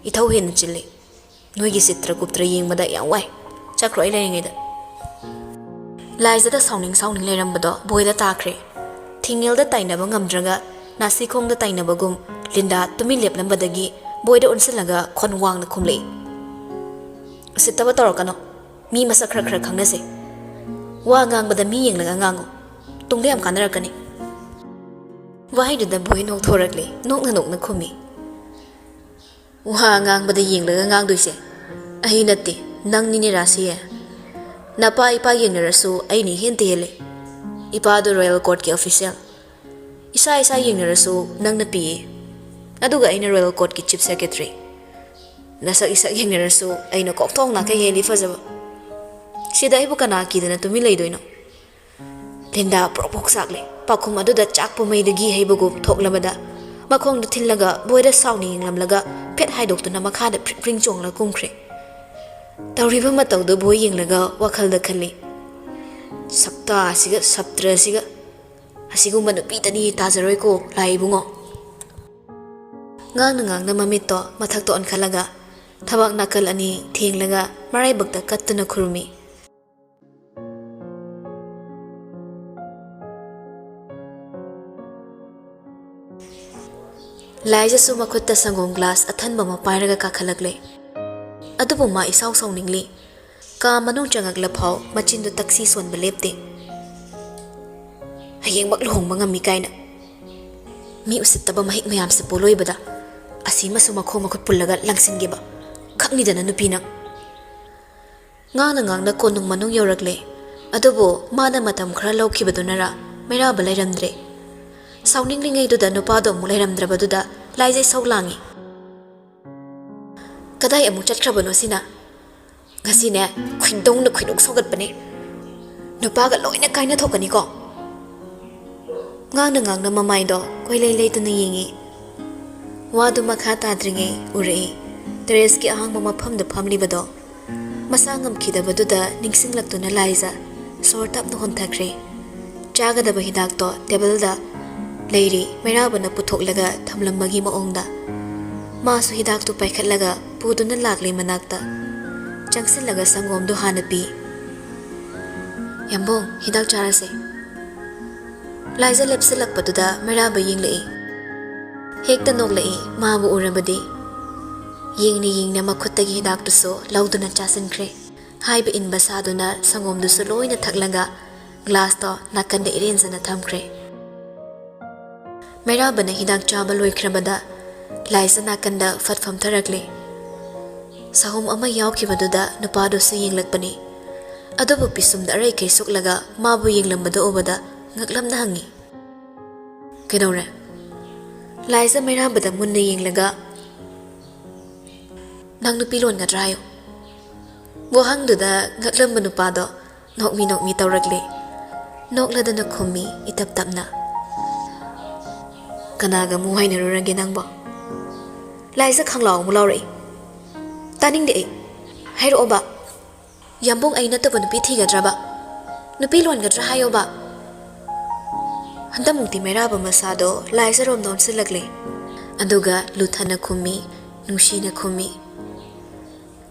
ꯏꯊꯧ ꯍꯦꯟꯅ ꯆꯤꯜꯂꯤ꯫ ꯅꯣꯏꯒꯤ ꯆꯤꯇ꯭ꯔꯒꯨꯞꯇ꯭ꯔ ꯌꯦꯡꯕꯗ ꯌꯥꯝ ꯋꯥꯏ꯫ ꯆꯠꯈ꯭ꯔꯣ ꯑꯩ ꯂꯩꯔꯤꯉꯩꯗ꯫" ꯂꯥꯏꯖꯗ ꯁꯥꯎꯅꯤꯡ ꯁꯥꯎꯅꯤꯡ ꯂꯩꯔꯝꯕꯗꯣ ꯕꯣꯏꯗ ꯇꯥꯈ꯭ꯔꯦ꯫ ꯊꯤꯡꯉꯦꯜꯗ ꯇꯥꯏꯅꯕ ꯉꯝꯗ꯭ꯔꯒ ꯅꯥꯁꯤꯈꯣꯡꯗ ꯇꯥꯏꯅꯕꯒꯨꯝ ꯂꯤꯟꯗꯥ ꯇꯨꯃꯤꯟ ꯂꯦꯞꯂꯝꯕꯗꯒꯤ ꯕꯣꯏꯗ ꯑꯣꯟꯁꯤꯜꯂꯒ ꯈꯣꯟ ꯋꯥꯡꯅ ꯈꯨꯝꯂꯛꯏ, "ꯎꯁꯤꯠꯇꯕ ꯇꯧꯔꯛꯀꯅꯣ꯫ ꯃꯤ ꯃꯁꯛ ꯈꯔ ꯈꯔ ꯈꯪꯅꯁꯦ꯫ ꯋꯥ ꯉꯥꯡꯕꯗ ꯃꯤ ꯌꯦꯡꯂꯒ ꯉꯥꯡꯉꯨ꯫ ꯇꯨꯡꯗ ꯌꯥꯝ ꯀꯥꯟꯅꯔꯛꯀꯅꯤ꯫" ꯋꯥꯍꯩꯗꯨꯗ ꯕꯣꯏ ꯅꯣꯛꯊꯣꯔꯛꯂꯦ꯫ ꯅꯣꯛꯅ ꯅꯣꯛꯅ ꯈꯨꯝꯃꯤ, "ꯋꯥ ꯉꯥꯡꯕꯗ ꯌꯦꯡꯂꯒ ꯉꯥꯡꯗꯣꯏꯁꯦ ꯑꯩ ꯅꯠꯇꯦ, ꯅꯪꯅꯤꯅꯦ ꯔꯥꯁꯤꯌꯦ꯫ ꯅꯄꯥ ꯏꯄꯥ ꯌꯦꯡꯅꯔꯁꯨ ꯑꯩꯅ ꯏꯍꯦꯟꯇ ꯍꯦꯜꯂꯦ꯫ ꯏꯄꯥꯗꯣ ꯔꯣꯌꯦꯜ ꯀꯣꯔꯠꯀꯤ ꯑꯣꯐꯤꯁꯤꯌꯦꯜ꯫ ꯏꯁꯥ ꯏꯁꯥ ꯌꯦꯡꯅꯔꯁꯨ ꯅꯪꯅ ꯄꯤꯌꯦ꯫ ꯑꯗꯨꯒ ꯑꯩꯅ ꯔꯣꯌꯦꯜ ꯀꯣꯔꯠꯀꯤ ꯆꯤꯐ ꯁꯦꯀ꯭ꯔꯦꯇꯔꯤ꯫ ꯅꯁꯛ ꯏꯁꯛ ꯌꯦꯡꯅꯔꯁꯨ ꯑꯩꯅ ꯀꯣꯛꯊꯣꯡ ꯅꯥꯈꯩ ꯍꯦꯜꯂꯤ ꯐꯖꯕ꯫ ꯁꯤꯗ ꯑꯩꯕꯨ ꯀꯅꯥ ꯀꯤꯗꯅ ꯇꯨꯃꯤꯟ ꯂꯩꯗꯣꯏꯅꯣ?" ꯂꯤꯟꯗꯥ ꯄ꯭ꯔꯣꯛ ꯄ꯭ꯔꯣꯛ ꯆꯥꯛꯂꯦ꯫ ꯄꯥꯎꯈꯨꯝ ꯑꯗꯨꯗ ꯆꯥꯛꯄ ꯃꯩꯗꯒꯤ ꯍꯩꯕꯒꯨꯝ ꯊꯣꯛꯂꯕꯗ ꯃꯈꯣꯡꯗꯨ ꯊꯤꯜꯂꯒ ꯕꯣꯏꯗ ꯁꯥꯎꯅ ꯌꯦꯡꯂꯝꯂꯒ ꯐꯦꯠ ꯍꯥꯏꯗꯣꯛꯇꯨꯅ ꯃꯈꯥꯗ ꯐ꯭ꯔꯤꯡ ꯐ꯭ꯔꯤꯡ ꯆꯣꯡꯂꯒ ꯀꯨꯝꯈ꯭ꯔꯦ꯫ ꯇꯧꯔꯤꯕ ꯃꯇꯧꯗꯨ ꯕꯣꯏ ꯌꯦꯡꯂꯒ ꯋꯥꯈꯜꯗ ꯈꯜꯂꯤ, "ꯁꯛꯇꯥ ꯑꯁꯤꯒ ꯁꯞꯇ꯭ꯔ ꯑꯁꯤꯒ, ꯑꯁꯤꯒꯨꯝꯕ ꯅꯨꯄꯤꯗꯗꯤ ꯇꯥꯖꯔꯣꯏꯀꯣ ꯂꯥꯏ ꯏꯕꯨꯡꯉꯣ꯫" ꯉꯥꯡꯅ ꯉꯥꯡꯅ ꯃꯃꯤꯠꯇꯣ ꯃꯊꯛꯇ ꯑꯣꯟꯈꯠꯂꯒ ꯊꯕꯥꯛ ꯅꯥꯀꯜ ꯑꯅꯤ ꯊꯦꯡꯂꯒ ꯃꯔꯥꯏꯕꯛꯇ ꯀꯠꯇꯨꯅ ꯈꯨꯔꯨꯝꯃꯤ꯫ ꯂꯥꯏꯖꯁꯨ ꯃꯈꯨꯠꯇ ꯁꯪꯒꯣꯝ ꯒ꯭ꯂꯥꯁ ꯑꯊꯟꯕ ꯑꯃ ꯄꯥꯏꯔꯒ ꯀꯥꯈꯠꯂꯛꯂꯦ꯫ ꯑꯗꯨꯕꯨ ꯃꯥ ꯏꯁꯥꯎ ꯁꯥꯎꯅꯤꯡꯂꯤ꯫ ꯀꯥ ꯃꯅꯨꯡ ꯆꯪꯉꯛꯂꯐꯥꯎ ꯃꯆꯤꯟꯗꯨ ꯇꯛꯁꯤ ꯁꯣꯟꯕ ꯂꯦꯞꯇꯦ꯫ "ꯍꯌꯦꯡꯃꯛ ꯂꯨꯍꯣꯡꯕ ꯉꯝꯃꯤ ꯀꯥꯏꯅ꯫ ꯃꯤ ꯎꯁꯤꯠꯇꯕ ꯃꯍꯤꯛ ꯃꯌꯥꯝꯁꯦ ꯄꯣꯂꯣꯏꯕꯗ ꯑꯁꯤꯃꯁꯨ ꯃꯈꯣꯡ ꯃꯈꯨꯠ ꯄꯨꯜꯂꯒ ꯂꯪꯁꯤꯟꯒꯦꯕ꯫ ꯈꯛꯅꯤꯗꯅ ꯅꯨꯄꯤ ꯅꯪ꯫" ꯉꯥꯡꯅ ꯉꯥꯡꯅ ꯀꯣꯅꯨꯡ ꯃꯅꯨꯡ ꯌꯧꯔꯛꯂꯦ꯫ ꯑꯗꯨꯕꯨ ꯃꯥꯅ ꯃꯇꯝ ꯈꯔ ꯂꯧꯈꯤꯕꯗꯨꯅꯔ ꯃꯩꯔꯥꯕ ꯂꯩꯔꯝꯗ꯭ꯔꯦ꯫ ꯁꯥꯎꯅꯤꯡꯂꯤꯉꯩꯗꯨꯗ ꯅꯨꯄꯥꯗꯣ ꯑꯃꯨꯛ ꯂꯩꯔꯝꯗ꯭ꯔꯕꯗꯨꯗ ꯂꯥꯏꯖꯩ ꯁꯧ ꯂꯥꯡꯉꯤ꯫ "ꯀꯗꯥꯏ ꯑꯃꯨꯛ ꯆꯠꯈ꯭ꯔꯕꯅꯣ ꯁꯤꯅ? ꯉꯁꯤꯅꯦ ꯈꯣꯏꯗꯧꯅ ꯈꯣꯏꯗꯧ ꯁꯧꯒꯠꯄꯅꯦ꯫ ꯅꯨꯄꯥꯒ ꯂꯣꯏꯅ ꯀꯥꯏꯅ ꯊꯣꯛꯀꯅꯤꯀꯣ꯫" ꯉꯥꯡꯅ ꯉꯥꯡꯅ ꯃꯃꯥꯏꯗꯣ ꯀꯣꯏꯂꯩ ꯂꯩꯇꯨꯅ ꯌꯦꯡꯉꯤ꯫ ꯋꯥꯗꯨ ꯃꯈꯥ ꯇꯥꯗ꯭ꯔꯤꯉꯩ ꯎꯔꯛꯏ꯫ ꯇꯦꯔꯦꯁꯀꯤ ꯑꯍꯥꯡꯕ ꯃꯐꯝꯗ ꯐꯝꯂꯤꯕꯗꯣ ꯃꯁꯥ ꯉꯝꯈꯤꯗꯕꯗꯨꯗ ꯅꯤꯡꯁꯤꯡꯂꯛꯇꯨꯅ ꯂꯥꯏꯖ ꯁꯣꯔ ꯇꯞꯅ ꯍꯣꯟꯊꯈ꯭ꯔꯦ꯫ ꯆꯥꯒꯗꯕ ꯍꯤꯗꯥꯛꯇꯣ ꯇꯦꯕꯜꯗ ꯂꯩꯔꯤ, ꯃꯩꯔꯥꯕꯅ ꯄꯨꯊꯣꯛꯂꯒ ꯊꯝꯂꯝꯕꯒꯤ ꯃꯑꯣꯡꯗ꯫ ꯃꯥꯁꯨ ꯍꯤꯗꯥꯛꯇꯨ ꯄꯥꯏꯈꯠꯂꯒ ꯄꯨꯗꯨꯅ ꯂꯥꯛꯂꯦ ꯃꯅꯥꯛꯇ꯫ ꯆꯪꯁꯤꯜꯂꯒ ꯁꯪꯒꯣꯝꯗꯨ ꯍꯥꯟꯅ ꯄꯤ꯫ "ꯌꯥꯝꯕꯨꯡ, ꯍꯤꯗꯥꯛ ꯆꯥꯔꯁꯦ꯫" ꯂꯥꯏꯖ ꯂꯦꯞꯁꯤꯜꯂꯛꯄꯗꯨꯗ ꯃꯩꯔꯥꯕ ꯌꯦꯡꯂꯛꯏ꯫ ꯍꯦꯛꯇ ꯅꯣꯛꯂꯛꯏ ꯃꯥꯕꯨ ꯎꯔꯕꯗꯤ꯫ ꯌꯦꯡꯅ ꯌꯦꯡꯅ ꯃꯈꯨꯠꯇꯒꯤ ꯍꯤꯗꯥꯛꯇꯨꯁꯨ ꯂꯧꯗꯨꯅ ꯆꯥꯁꯤꯟꯈ꯭ꯔꯦ꯫ ꯍꯥꯏꯕ ꯏꯟꯕ ꯁꯥꯗꯨꯅ ꯁꯪꯒꯣꯝꯗꯨꯁꯨ ꯂꯣꯏꯅ ꯊꯛꯂꯒ ꯒ꯭ꯂꯥꯁꯇꯣ ꯅꯥꯀꯟꯗ ꯏꯔꯦꯟꯖꯅ ꯊꯝꯈ꯭ꯔꯦ꯫ ꯃꯩꯔꯥꯕꯅ ꯍꯤꯗꯥꯛ ꯆꯥꯕ ꯂꯣꯏꯈ꯭ꯔꯕꯗ ꯂꯥꯏꯖ ꯅꯥꯀꯟꯗ ꯐꯠ ꯐꯝꯊꯔꯛꯂꯦ꯫ ꯁꯍꯨꯝ ꯑꯃ ꯌꯥꯎꯈꯤꯕꯗꯨꯗ ꯅꯨꯄꯥꯗꯨꯁꯨ ꯌꯦꯡꯂꯛꯄꯅꯤ꯫ ꯑꯗꯨꯕꯨ ꯄꯤꯁꯨꯝꯗ ꯑꯔꯩꯈꯩ ꯁꯨꯛꯂꯒ ꯃꯥꯕꯨ ꯌꯦꯡꯂꯝꯕꯗꯨ ꯎꯕꯗ ꯉꯛꯂꯝꯅ ꯍꯪꯉꯤ, "ꯀꯩꯗꯧꯔꯦ?" ꯂꯥꯏꯖ ꯃꯩꯔꯥꯕꯗ ꯃꯨꯟꯅ ꯌꯦꯡꯂꯒ, "ꯅꯪ ꯅꯨꯄꯤ ꯂꯣꯟꯒꯗ꯭ꯔꯥ ꯍꯥꯏꯌꯨ?" ꯋꯥꯍꯪꯗꯨꯗ ꯉꯛꯂꯝꯕ ꯅꯨꯄꯥꯗꯣ ꯅꯣꯛꯃꯤ ꯅꯣꯛꯃꯤ ꯇꯧꯔꯛꯂꯦ꯫ ꯅꯣꯛꯂꯗꯅ ꯈꯨꯝꯃꯤ ꯏꯇꯞ ꯇꯞꯅ, "ꯀꯅꯥꯒ ꯑꯃꯨꯛ ꯍꯥꯏꯅꯔꯨꯔꯒꯦ ꯅꯪꯕꯣ?" ꯂꯥꯏꯖ ꯈꯪꯂꯥꯎ ꯑꯃꯨꯛ ꯂꯥꯎꯔꯛꯏ, "ꯇꯥꯅꯤꯡꯗꯦ ꯑꯩ꯫ ꯍꯥꯏꯔꯛꯑꯣꯕ꯫ ꯌꯥꯝꯕꯨꯡ ꯑꯩ ꯅꯠꯇꯕ ꯅꯨꯄꯤ ꯊꯤꯒꯗ꯭ꯔꯕ? ꯅꯨꯄꯤ ꯂꯣꯟꯒꯗ꯭ꯔꯥ ꯍꯥꯏꯌꯣꯕ?" ꯍꯟꯗꯛꯃꯨꯛꯇꯤ ꯃꯩꯔꯥꯕ ꯃꯁꯥꯗꯣ ꯂꯥꯏꯖꯔꯣꯝꯗ ꯑꯣꯟꯁꯤꯜꯂꯛꯂꯦ꯫ ꯑꯗꯨꯒ ꯂꯨꯊꯅ ꯈꯨꯝꯃꯤ, ꯅꯨꯡꯁꯤꯅ ꯈꯨꯝꯃꯤ꯫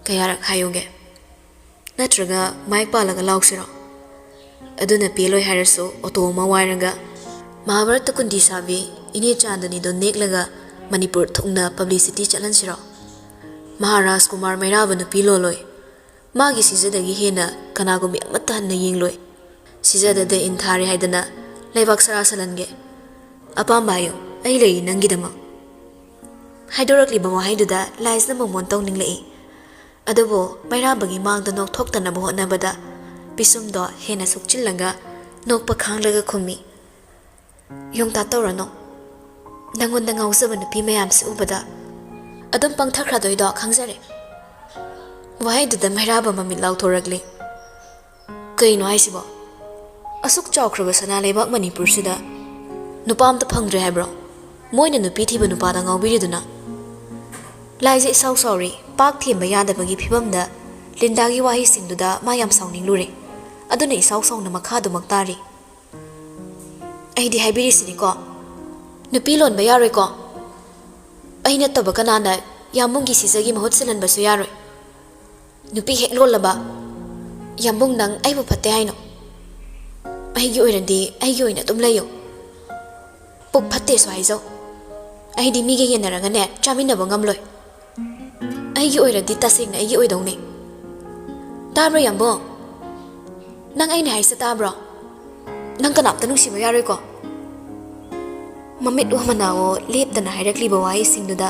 "ꯀꯌꯥꯔꯛ ꯍꯥꯏꯌꯨꯒꯦ? ꯅꯠꯇ꯭ꯔꯒ ꯃꯥꯏꯛ ꯄꯥꯜꯂꯒ ꯂꯥꯎꯁꯤꯔꯣ? ꯑꯗꯨꯅ ꯄꯦꯜꯂꯣꯏ ꯍꯥꯏꯔꯁꯨ ꯑꯣꯇꯣ ꯑꯃ ꯋꯥꯏꯔꯒ ꯃꯍꯥꯚꯥꯔꯠꯇ ꯀꯨꯟꯇꯤ ꯁꯥꯕꯤ ꯏꯅꯦ ꯆꯥꯟꯗꯅꯤꯗꯣ ꯅꯦꯛꯂꯒ ꯃꯅꯤꯄꯨꯔ ꯊꯨꯡꯅ ꯄꯕ꯭ꯂꯤꯁꯤꯇꯤ ꯆꯠꯍꯟꯁꯤꯔꯣ? ꯃꯍꯥꯔꯥꯖ ꯀꯨꯃꯥꯔ ꯃꯩꯔꯥꯕ ꯅꯨꯄꯤ ꯂꯣꯜꯂꯣꯏ꯫ ꯃꯥꯒꯤ ꯁꯤꯖꯗꯒꯤ ꯍꯦꯟꯅ ꯀꯅꯥꯒꯨꯝꯕꯤ ꯑꯃꯠꯇ ꯍꯟꯅ ꯌꯦꯡꯂꯣꯏ꯫ ꯁꯤꯖꯗꯗ ꯏꯟ ꯊꯥꯔꯦ ꯍꯥꯏꯗꯅ ꯂꯩꯕꯥꯛ ꯁꯔꯥ ꯁꯜꯍꯟꯒꯦ꯫ ꯑꯄꯥꯝꯕ ꯍꯥꯏꯌꯨ, ꯑꯩ ꯂꯩꯔꯤ ꯅꯪꯒꯤꯗꯃꯛ꯫" ꯍꯥꯏꯗꯣꯔꯛꯂꯤꯕ ꯋꯥꯍꯩꯗꯨꯗ ꯂꯥꯏꯖꯅ ꯃꯣꯃꯣꯟ ꯇꯧꯅꯤꯡꯂꯛꯏ꯫ ꯑꯗꯨꯕꯨ ꯃꯩꯔꯥꯕꯒꯤ ꯃꯥꯡꯗ ꯅꯣꯛꯊꯣꯛꯇꯅꯕ ꯍꯣꯠꯅꯕꯗ ꯄꯤꯁꯨꯝꯗꯣ ꯍꯦꯟꯅ ꯁꯨꯛꯆꯤꯜꯂꯒ ꯅꯣꯛꯄ ꯈꯥꯡꯂꯒ ꯈꯨꯝꯃꯤ, "ꯌꯣꯡꯇꯥ ꯇꯧꯔꯅꯨ꯫ ꯅꯪꯉꯣꯟꯗ ꯉꯥꯎꯖꯕ ꯅꯨꯄꯤ ꯃꯌꯥꯝꯁꯤ ꯎꯕꯗ ꯑꯗꯨꯝ ꯄꯪꯊꯈ꯭ꯔꯗꯣꯏꯗꯣ ꯈꯪꯖꯔꯦ꯫" ꯋꯥꯍꯩꯗꯨꯗ ꯃꯩꯔꯥꯕ ꯃꯃꯤꯠ ꯂꯥꯎꯊꯣꯔꯛꯂꯤ꯫ "ꯀꯩꯅꯣ ꯍꯥꯏꯁꯤꯕꯣ? ꯑꯁꯨꯛ ꯆꯥꯎꯈ꯭ꯔꯕ ꯁꯅꯥ ꯂꯩꯕꯥꯛ ꯃꯅꯤꯄꯨꯔꯁꯤꯗ ꯅꯨꯄꯥ ꯑꯝꯇ ꯐꯪꯗ꯭ꯔꯦ ꯍꯥꯏꯕ꯭ꯔꯣ? ꯃꯣꯏꯅ ꯅꯨꯄꯤ ꯊꯤꯕ ꯅꯨꯄꯥꯗ ꯉꯥꯎꯕꯤꯔꯤꯗꯨꯅ?" ꯂꯥꯏꯖ ꯏꯁꯥꯎ ꯁꯥꯎꯔꯤ꯫ ꯄꯥꯛ ꯊꯦꯝꯕ ꯌꯥꯗꯕꯒꯤ ꯐꯤꯕꯝꯗ ꯂꯤꯟꯗꯥꯒꯤ ꯋꯥꯍꯩꯁꯤꯡꯗꯨꯗ ꯃꯥ ꯌꯥꯝ ꯁꯥꯎꯅꯤꯡꯂꯨꯔꯦ꯫ ꯑꯗꯨꯅ ꯏꯁꯥꯎ ꯁꯥꯎꯅ ꯃꯈꯥ ꯑꯗꯨꯃꯛ ꯇꯥꯔꯤ꯫ "ꯑꯩꯗꯤ ꯍꯥꯏꯕꯤꯔꯤꯁꯤꯅꯤꯀꯣ, ꯅꯨꯄꯤ ꯂꯣꯟꯕ ꯌꯥꯔꯣꯏꯀꯣ? ꯑꯩ ꯅꯠꯇꯕ ꯀꯅꯥꯅ ꯌꯥꯝꯕꯨꯡꯒꯤ ꯁꯤꯖꯒꯤ ꯃꯍꯨꯠ ꯁꯤꯜꯍꯟꯕꯁꯨ ꯌꯥꯔꯣꯏ꯫ ꯅꯨꯄꯤ ꯍꯦꯛ ꯂꯣꯜꯂꯕ, ꯌꯥꯝꯕꯨꯡ, ꯅꯪ ꯑꯩꯕꯨ ꯐꯠꯇꯦ ꯍꯥꯏꯅꯣ? ꯑꯩꯒꯤ ꯑꯣꯏꯔꯗꯤ ꯑꯩꯒꯤ ꯑꯣꯏꯅ ꯑꯗꯨꯝ ꯂꯩꯌꯣ꯫ ꯄꯨꯛ ꯐꯠꯇꯦꯁꯨ ꯍꯥꯏꯖꯧ, ꯑꯩꯗꯤ ꯃꯤꯒ ꯌꯦꯟꯅꯔꯒꯅꯦ ꯆꯥꯃꯤꯟꯅꯕ ꯉꯝꯂꯣꯏ꯫ ꯑꯩꯒꯤ ꯑꯣꯏꯔꯗꯤ ꯇꯁꯦꯡꯅ ꯑꯩꯒꯤ ꯑꯣꯏꯗꯧꯅꯦ꯫ ꯇꯥꯕ꯭ꯔꯣ, ꯌꯥꯝꯕꯨꯡ? ꯅꯪ ꯑꯩꯅ ꯍꯥꯏꯁꯦ ꯇꯥꯕ꯭ꯔꯣ? ꯅꯪ ꯀꯅꯥꯝꯇ ꯅꯨꯡꯁꯤꯕ ꯌꯥꯔꯣꯏꯀꯣ? ꯃꯃꯤꯠ ꯋꯥ ꯃꯅꯥꯋꯣ ꯂꯦꯞꯇꯅ ꯍꯥꯏꯔꯛꯂꯤꯕ ꯋꯥꯍꯩꯁꯤꯡꯗꯨꯗ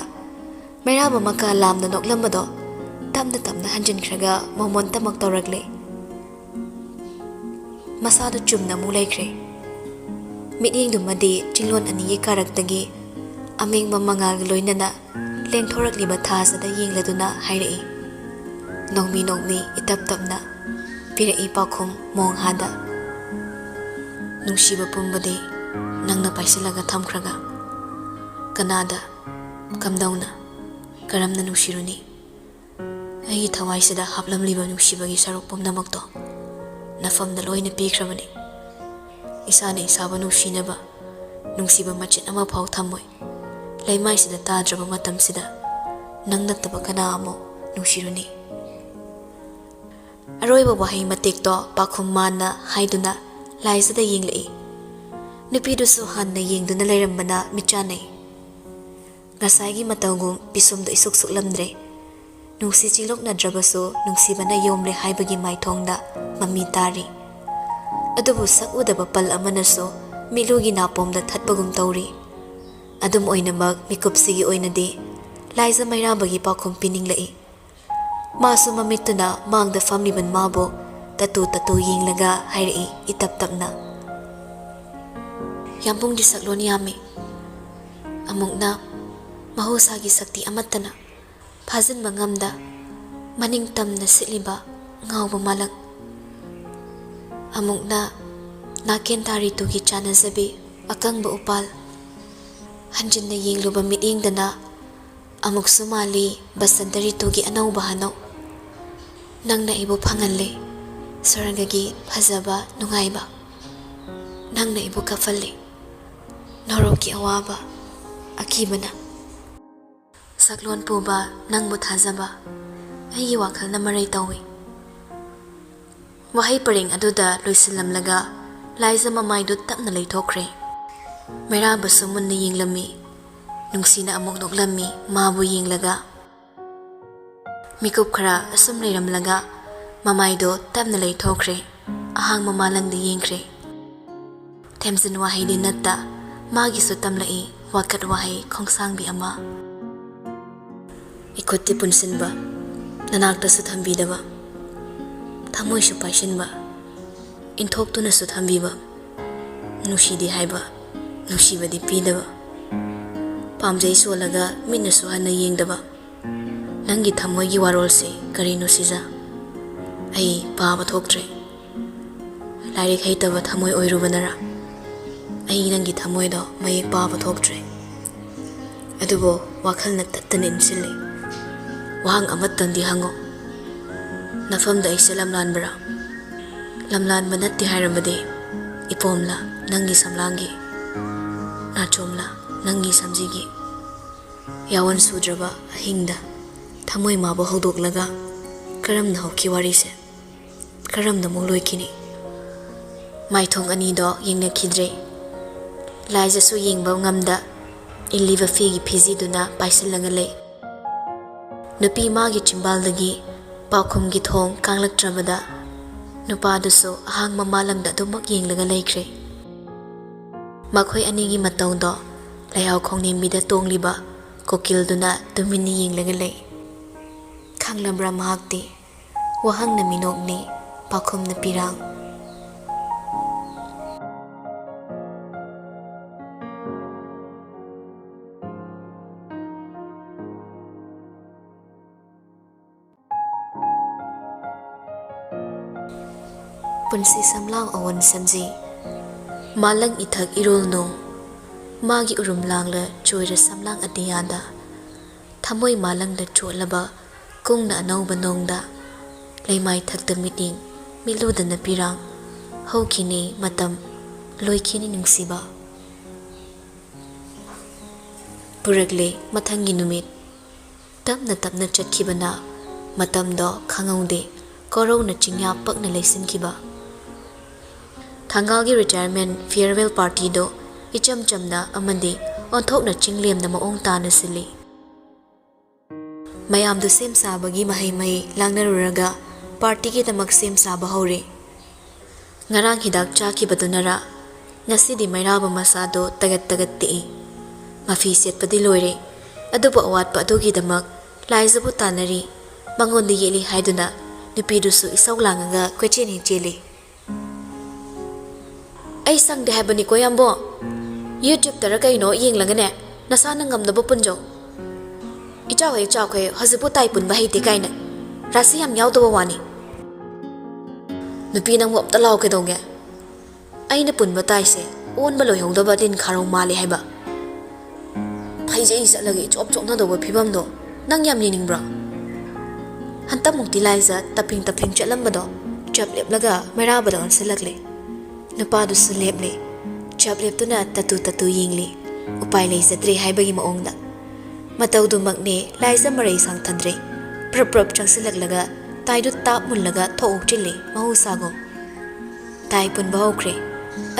ꯃꯩꯔꯥꯕ ꯃꯀꯥ ꯂꯥꯝꯅ ꯅꯣꯛꯂꯝꯕꯗꯣ ꯇꯞꯅ ꯇꯞꯅ ꯍꯟꯖꯤꯟꯈ꯭ꯔꯒ ꯃꯣꯃꯣꯟꯇꯃꯛ ꯇꯧꯔꯛꯂꯦ꯫ ꯃꯁꯥꯗꯨ ꯆꯨꯝꯅ ꯑꯃꯨꯛ ꯂꯩꯈ꯭ꯔꯦ꯫ ꯃꯤꯠꯌꯦꯡꯗꯨꯃꯗꯤ ꯆꯤꯡꯂꯣꯟ ꯑꯅꯤꯒꯤ ꯀꯥꯔꯛꯇꯒꯤ ꯑꯃꯦꯡꯕ ꯃꯉꯥꯜꯒ ꯂꯣꯏꯅꯅ ꯂꯦꯡꯊꯣꯔꯛꯂꯤꯕ ꯊꯥꯁꯤꯗ ꯌꯦꯡꯂꯗꯨꯅ ꯍꯥꯏꯔꯛꯏ, ꯅꯣꯡꯃꯤ ꯅꯣꯡꯃꯤ ꯏꯇꯞ ꯇꯞꯅ ꯄꯤꯔꯛꯏ ꯄꯥꯎꯈꯨꯝ ꯃꯣꯡꯍꯥꯗ꯫ ꯅꯨꯡꯁꯤꯕ ꯄꯨꯝꯕꯗꯤ ꯅꯪꯅ ꯄꯥꯏꯁꯤꯜꯂꯒ ꯊꯝꯈ꯭ꯔꯒ, ꯀꯅꯥꯗ, ꯀꯝꯗꯧꯅ, ꯀꯔꯝꯅ ꯅꯨꯡꯁꯤꯔꯨꯅꯤ? ꯑꯩꯒꯤ ꯊꯋꯥꯏꯁꯤꯗ ꯍꯥꯞꯂꯝꯂꯤꯕ ꯅꯨꯡꯁꯤꯕꯒꯤ ꯁꯔꯨꯛ ꯄꯨꯝꯅꯃꯛꯇꯣ ꯅꯐꯝꯗ ꯂꯣꯏꯅ ꯄꯤꯈ꯭ꯔꯕꯅꯤ꯫ ꯏꯁꯥꯅ ꯏꯁꯥꯕꯨ ꯅꯨꯡꯁꯤꯅꯕ ꯅꯨꯡꯁꯤꯕ ꯃꯆꯦꯠ ꯑꯃꯐꯥꯎ ꯊꯝꯃꯣꯏ꯫ ꯂꯩꯃꯥꯏꯁꯤꯗ ꯇꯥꯗ꯭ꯔꯕ ꯃꯇꯝꯁꯤꯗ ꯅꯪ ꯅꯠꯇꯕ ꯀꯅꯥ ꯑꯃꯨꯛ ꯅꯨꯡꯁꯤꯔꯨꯅꯤ? ꯑꯔꯣꯏꯕ ꯋꯥꯍꯩ ꯃꯇꯦꯛꯇꯣ ꯄꯥꯈꯨꯝ ꯃꯥꯟꯅ ꯍꯥꯏꯗꯨꯅ ꯂꯥꯏꯖꯗ ꯌꯦꯡꯂꯛꯏ꯫ ꯅꯨꯄꯤꯗꯨꯁꯨ ꯍꯟꯅ ꯌꯦꯡꯗꯨꯅ ꯂꯩꯔꯝꯕꯅ ꯃꯤꯠꯆꯥꯟꯅꯩ꯫ ꯉꯁꯥꯏꯒꯤ ꯃꯇꯧꯒꯨꯝ ꯄꯤꯁꯨꯝꯗꯣ ꯏꯁꯨꯛ ꯁꯨꯛꯂꯝꯗ꯭ꯔꯦ꯫ ꯅꯨꯡꯁꯤ ꯆꯤꯂꯣꯛꯅꯗ꯭ꯔꯕꯁꯨ ꯅꯨꯡꯁꯤꯕꯅ ꯌꯣꯝꯂꯦ ꯍꯥꯏꯕꯒꯤ ꯃꯥꯏꯊꯣꯡꯗ ꯃꯃꯤ ꯇꯥꯔꯤ꯫ ꯑꯗꯨꯕꯨ ꯁꯛ ꯎꯗꯕ ꯄꯜ ꯑꯃꯅꯁꯨ ꯃꯤꯠꯂꯨꯒꯤ ꯅꯥꯄꯣꯝꯗ ꯊꯠꯄꯒꯨꯝ ꯇꯧꯔꯤ꯫ ꯑꯗꯨꯝ ꯑꯣꯏꯅꯃꯛ ꯃꯤꯀꯨꯞꯁꯤꯒꯤ ꯑꯣꯏꯅꯗꯤ ꯂꯥꯏꯖ ꯃꯩꯔꯥꯕꯒꯤ ꯄꯥꯎꯈꯨꯝ ꯄꯤꯅꯤꯡꯂꯛꯏ꯫ ꯃꯥꯁꯨ ꯃꯃꯤꯠꯇꯨꯅ ꯃꯥꯡꯗ ꯐꯝꯂꯤꯕ ꯃꯥꯕꯨ ꯇꯠꯇꯨ ꯇꯠꯇꯨ ꯌꯦꯡꯂꯒ ꯍꯥꯏꯔꯛꯏ ꯏꯇꯞ ꯇꯞꯅ, ꯌꯥꯝꯕꯨꯡꯗꯤ ꯁꯛꯂꯣꯟ ꯌꯥꯝꯃꯤ꯫ ꯑꯃꯨꯛꯅ ꯃꯍꯧꯁꯥꯒꯤ ꯁꯛꯇꯤ ꯑꯃꯠꯇꯅ ꯐꯥꯖꯤꯟꯕ ꯉꯝꯗ ꯃꯅꯤꯡ ꯇꯝꯅ ꯁꯤꯠꯂꯤꯕ ꯉꯥꯎꯕ ꯃꯥꯂꯪ꯫ ꯑꯃꯨꯛꯅ ꯅꯥꯀꯦꯟ ꯊꯥ ꯔꯤꯇꯨꯒꯤ ꯆꯥꯟꯅꯖꯕꯤ ꯑꯀꯪꯕ ꯎꯄꯥꯜ꯫ ꯍꯟꯖꯤꯟꯅ ꯌꯦꯡꯂꯨꯕ ꯃꯤꯠꯌꯦꯡꯗꯅ ꯑꯃꯨꯛꯁꯨ ꯃꯥꯜꯂꯤ ꯕꯁꯟꯇ ꯔꯤꯇꯨꯒꯤ ꯑꯅꯧꯕ ꯍꯅꯧ꯫ ꯅꯪꯅ ꯑꯩꯕꯨ ꯐꯪꯍꯜꯂꯦ ꯁ꯭ꯋꯔꯒꯒꯤ ꯐꯖꯕ ꯅꯨꯡꯉꯥꯏꯕ꯫ ꯅꯪꯅ ꯑꯩꯕꯨ ꯀꯞꯍꯜꯂꯦ꯫ ꯅꯣꯔꯣꯛꯀꯤ ꯑꯋꯥꯕ, ꯑꯀꯤꯕꯅ꯫ ꯁꯛꯂꯣꯟ ꯄꯨꯕ ꯅꯪꯕꯨ ꯊꯥꯖꯕ, ꯑꯩꯒꯤ ꯋꯥꯈꯜꯅ ꯃꯔꯩ ꯇꯧꯏ꯫ ꯋꯥꯍꯩ ꯄꯔꯦꯡ ꯑꯗꯨꯗ ꯂꯣꯏꯁꯤꯜꯂꯝꯂꯒ ꯂꯥꯏꯖ ꯃꯃꯥꯏꯗꯨ ꯇꯞꯅ ꯂꯩꯊꯣꯛꯈ꯭ꯔꯦ꯫ ꯃꯩꯔꯥꯕꯁꯨ ꯃꯨꯟꯅ ꯌꯦꯡꯂꯝꯃꯤ꯫ ꯅꯨꯡꯁꯤꯅ ꯑꯃꯨꯛ ꯅꯣꯛꯂꯝꯃꯤ ꯃꯥꯕꯨ ꯌꯦꯡꯂꯒ꯫ ꯃꯤꯀꯨꯞ ꯈꯔ ꯑꯁꯨꯝ ꯂꯩꯔꯝꯂꯒ ꯃꯃꯥꯏꯗꯣ ꯇꯞꯅ ꯂꯩꯊꯣꯛꯈ꯭ꯔꯦ꯫ ꯑꯍꯥꯡꯕ ꯃꯥꯂꯪꯗ ꯌꯦꯡꯈ꯭ꯔꯦ꯫ ꯊꯦꯝꯖꯤꯟ ꯋꯥꯍꯩꯗꯤ ꯅꯠꯇ, ꯃꯥꯒꯤꯁꯨ ꯇꯝꯂꯛꯏ ꯋꯥꯀꯠ ꯋꯥꯍꯩ ꯈꯣꯡꯁꯥꯡꯕꯤ ꯑꯃ꯫ ꯏꯈꯨꯠꯇꯤ ꯄꯨꯟꯁꯤꯟꯕ, ꯅꯅꯥꯛꯇꯁꯨ ꯊꯝꯕꯤꯗꯕ, ꯊꯃꯣꯏꯁꯨ ꯄꯥꯏꯁꯤꯟꯕ, ꯏꯟꯊꯣꯛꯇꯨꯅꯁꯨ ꯊꯝꯕꯤꯕ, ꯅꯨꯡꯁꯤꯗꯦ ꯍꯥꯏꯕ, ꯅꯨꯡꯁꯤꯕꯗꯤ ꯄꯤꯗꯕ, ꯄꯥꯝꯖꯩ ꯁꯣꯜꯂꯒ ꯃꯤꯠꯅꯁꯨ ꯍꯟꯅ ꯌꯦꯡꯗꯕ, ꯅꯪꯒꯤ ꯊꯃꯣꯏꯒꯤ ꯋꯥꯔꯣꯜꯁꯦ ꯀꯔꯤꯅꯣ ꯁꯤꯖ? ꯑꯩ ꯄꯥꯕ ꯊꯣꯛꯇ꯭ꯔꯦ꯫ ꯂꯥꯏꯔꯤꯛ ꯍꯩꯇꯕ ꯊꯃꯣꯏ ꯑꯣꯏꯔꯨꯕꯅꯔ? ꯑꯩ ꯅꯪꯒꯤ ꯊꯃꯣꯏꯗꯣ ꯃꯌꯦꯛ ꯄꯥꯕ ꯊꯣꯛꯇ꯭ꯔꯦ꯫ ꯑꯗꯨꯕꯨ ꯋꯥꯈꯜꯅ ꯇꯠꯇꯅ ꯏꯟꯁꯤꯜꯂꯤ꯫ ꯋꯥꯍꯪ ꯑꯃꯇꯪꯗꯤ ꯍꯪꯉꯨ꯫ ꯅꯐꯝꯗ ꯑꯩꯁꯦ ꯂꯝꯂꯥꯟꯕ꯭ꯔꯥ? ꯂꯝꯂꯥꯟꯕ ꯅꯠꯇꯦ ꯍꯥꯏꯔꯕꯗꯤ, ꯏꯄꯣꯝꯂ ꯅꯪꯒꯤ ꯁꯝꯂꯥꯡꯒꯤ, ꯅꯥꯆꯣꯝꯂ ꯅꯪꯒꯤ ꯁꯝꯖꯤꯒꯤ, ꯌꯥꯋꯟ ꯁꯨꯗ꯭ꯔꯕ ꯑꯍꯤꯡꯗ ꯊꯃꯣꯏ ꯃꯥꯕꯨ ꯍꯧꯗꯣꯛꯂꯒ ꯀꯔꯝꯅ ꯍꯧꯈꯤ ꯋꯥꯔꯤꯁꯦ? ꯀꯔꯝꯅ ꯑꯃꯨꯛ ꯂꯣꯏꯈꯤꯅꯤ? ꯃꯥꯏꯊꯣꯡ ꯑꯅꯤꯗꯣ ꯌꯦꯡꯅꯈꯤꯗ꯭ꯔꯦ꯫ ꯂꯥꯏꯖꯁꯨ ꯌꯦꯡꯕ ꯉꯝꯗ ꯏꯜꯂꯤꯕ ꯐꯤꯒꯤ ꯐꯤꯖꯤꯗꯨꯅ ꯄꯥꯏꯁꯤꯜꯂꯒ ꯂꯩ꯫ ꯅꯨꯄꯤ ꯃꯥꯒꯤ ꯆꯤꯝꯕꯥꯜꯗꯒꯤ ꯄꯥꯎꯈꯨꯝꯒꯤ ꯊꯣꯡ ꯀꯥꯡꯂꯛꯇ꯭ꯔꯕꯗ ꯅꯨꯄꯥꯗꯨꯁꯨ ꯑꯍꯥꯡꯕ ꯃꯥꯂꯪꯗ ꯑꯗꯨꯃꯛ ꯌꯦꯡꯂꯒ ꯂꯩꯈ꯭ꯔꯦ꯫ ꯃꯈꯣꯏ ꯑꯅꯤꯒꯤ ꯃꯇꯧꯗꯣ ꯂꯩꯍꯥꯎ ꯈꯣꯡꯅꯦꯝꯕꯤꯗ ꯇꯣꯡꯂꯤꯕ ꯀꯣꯀꯤꯜꯗꯨꯅ ꯇꯨꯃꯤꯟꯅ ꯌꯦꯡꯂꯒ ꯂꯩ꯫ ꯈꯪꯂꯕ꯭ꯔꯥ ꯃꯍꯥꯛꯇꯤ? ꯋꯥꯍꯪꯅ ꯃꯤꯅꯣꯛꯅꯤ, ꯄꯥꯎꯈꯨꯝꯅ ꯄꯤꯔꯥꯡ꯫ ꯄꯨꯟꯁꯤ ꯁꯝꯂꯥꯡ ꯑꯋꯣꯟ ꯁꯝꯖꯤ, ꯃꯥꯂꯪ ꯏꯊꯛ ꯏꯔꯣꯜ ꯅꯣꯡ, ꯃꯥꯒꯤ ꯎꯔꯨꯝ ꯂꯥꯡꯂ ꯆꯣꯏꯔ ꯁꯝꯂꯥꯡ ꯑꯇꯤꯌꯥꯗ, ꯊꯃꯣꯏ ꯃꯥꯂꯪꯗ ꯆꯣꯠꯂꯕ ꯀꯨꯡꯅ ꯑꯅꯧꯕ ꯅꯣꯡꯗ, ꯂꯩꯃꯥꯏ ꯊꯛꯇ ꯃꯤꯠꯌꯦꯡ ꯃꯤꯠꯂꯨꯗꯅ ꯄꯤꯔꯥꯡ, ꯍꯧꯈꯤꯅꯤ ꯃꯇꯝ, ꯂꯣꯏꯈꯤꯅꯤ ꯅꯨꯡꯁꯤꯕ꯫ ꯄꯨꯔꯛꯂꯦ ꯃꯊꯪꯒꯤ ꯅꯨꯃꯤꯠ꯫ ꯇꯞꯅ ꯇꯞꯅ ꯆꯠꯈꯤꯕꯅ ꯃꯇꯝꯗꯣ ꯈꯪꯍꯧꯗꯦ꯫ ꯀꯣꯔꯧꯅ ꯆꯤꯡꯌꯥ ꯄꯛꯅ ꯂꯩꯁꯤꯟꯈꯤꯕ꯫ ꯊꯪꯒꯥꯜꯒꯤ retirement farewell partyꯗꯣ ꯏꯆꯝ ꯆꯝꯅ ꯑꯃꯗꯤ ꯑꯣꯟꯊꯣꯛꯅ ꯆꯤꯡꯂꯦꯝꯅ ꯃꯑꯣꯡ ꯇꯥꯅ ꯁꯤꯜꯂꯤ꯫ ꯃꯌꯥꯝꯗꯨ ꯁꯦꯝ ꯁꯥꯕꯒꯤ ꯃꯍꯩ ꯃꯍꯩ ꯂꯥꯡꯅꯔꯨꯔꯒ partyꯒꯤꯗꯃꯛ ꯁꯦꯝ ꯁꯥꯕ ꯍꯧꯔꯦ꯫ ꯉꯔꯥꯡ ꯍꯤꯗꯥꯛ ꯆꯥꯈꯤꯕꯗꯨꯅꯔ ꯉꯁꯤꯗꯤ ꯃꯩꯔꯥꯕ ꯃꯁꯥꯗꯣ ꯇꯒꯠ ꯇꯒꯠ ꯇꯦꯛꯏ꯫ ꯃꯐꯤ ꯁꯦꯠꯄꯗꯤ ꯂꯣꯏꯔꯦ, ꯑꯗꯨꯕꯨ ꯑꯋꯥꯠꯄ ꯑꯗꯨꯒꯤꯗꯃꯛ ꯂꯥꯏꯖꯕꯨ ꯇꯥꯟꯅꯔꯤ꯫ ꯃꯉꯣꯟꯗ ꯌꯦꯠꯂꯤ ꯍꯥꯏꯗꯨꯅ ꯅꯨꯄꯤꯗꯨꯁꯨ ꯏꯁꯧ ꯂꯥꯡꯉꯒ ꯀꯣꯏꯆꯦꯟ ꯍꯦꯛ ꯆꯦꯜꯂꯤ꯫ "ꯑꯩ ꯁꯪꯗꯦ ꯍꯥꯏꯕꯅꯤꯀꯣ, ꯌꯥꯝꯕꯣ꯫ YouTubeꯇꯔ ꯀꯩꯅꯣ ꯌꯦꯡꯂꯒꯅꯦ, ꯅꯁꯥꯅ ꯉꯝꯅꯕ ꯄꯨꯟꯖꯧ꯫ ꯏꯆꯥꯎ ꯍꯦꯛ ꯆꯥꯎꯈ꯭ꯔꯦ, ꯍꯧꯖꯤꯛꯄꯨ ꯇꯥꯏ ꯄꯨꯟꯕ ꯍꯩꯇꯦ ꯀꯥꯏꯅ꯫ ꯔꯥꯁꯤ ꯌꯥꯝ ꯌꯥꯎꯗꯕ ꯋꯥꯅꯤ꯫ ꯅꯨꯄꯤ, ꯅꯪꯕꯨ ꯑꯝꯇ ꯂꯥꯎ ꯀꯩꯗꯧꯒꯦ? ꯑꯩꯅ ꯄꯨꯟꯕ ꯇꯥꯏꯁꯦ ꯑꯣꯟꯕ ꯂꯣꯏꯍꯧꯗꯕ ꯂꯤꯟ ꯈꯥꯔꯧ ꯃꯥꯜꯂꯦ ꯍꯥꯏꯕ꯫ ꯐꯩꯖꯩ ꯆꯠꯂꯒ ꯏꯆꯣꯞ ꯆꯣꯞꯅꯗꯧꯕ ꯐꯤꯕꯝꯗꯣ ꯅꯪ ꯌꯥꯝ ꯌꯦꯡꯅꯤꯡꯕ꯭ꯔꯣ?" ꯍꯟꯇꯛꯃꯨꯛꯇꯤ ꯂꯥꯏꯖ ꯇꯞꯐꯤꯡ ꯇꯞꯐꯤꯡ ꯆꯠꯂꯝꯕꯗꯣ ꯆꯞ ꯂꯦꯞꯂꯒ ꯃꯩꯔꯥꯕꯗ ꯑꯣꯟꯁꯤꯜꯂꯛꯂꯦ꯫ ꯅꯨꯄꯥꯗꯨꯁꯨ ꯂꯦꯞꯂꯦ꯫ ꯆꯞ ꯂꯦꯞꯇꯨꯅ ꯇꯠꯇꯨ ꯇꯠꯇꯨ ꯌꯦꯡꯂꯤ꯫ ꯎꯄꯥꯏ ꯂꯩꯖꯗ꯭ꯔꯦ ꯍꯥꯏꯕꯒꯤ ꯃꯑꯣꯡꯗ꯫ ꯃꯇꯧꯗꯨꯃꯛꯅꯦ ꯂꯥꯏꯖ ꯃꯔꯩ ꯁꯥꯡꯊꯗ꯭ꯔꯦ꯫ ꯄ꯭ꯔꯞ ꯄ꯭ꯔꯞ ꯆꯪꯁꯤꯜꯂꯛꯂꯒ ꯇꯥꯏꯗꯨ ꯇꯥꯞ ꯃꯨꯜꯂꯒ ꯊꯣꯛ ꯎꯛꯆꯤꯜꯂꯤ ꯃꯍꯧꯁꯥꯒꯨꯝ꯫ ꯇꯥꯏ ꯄꯨꯟꯕ ꯍꯧꯈ꯭ꯔꯦ꯫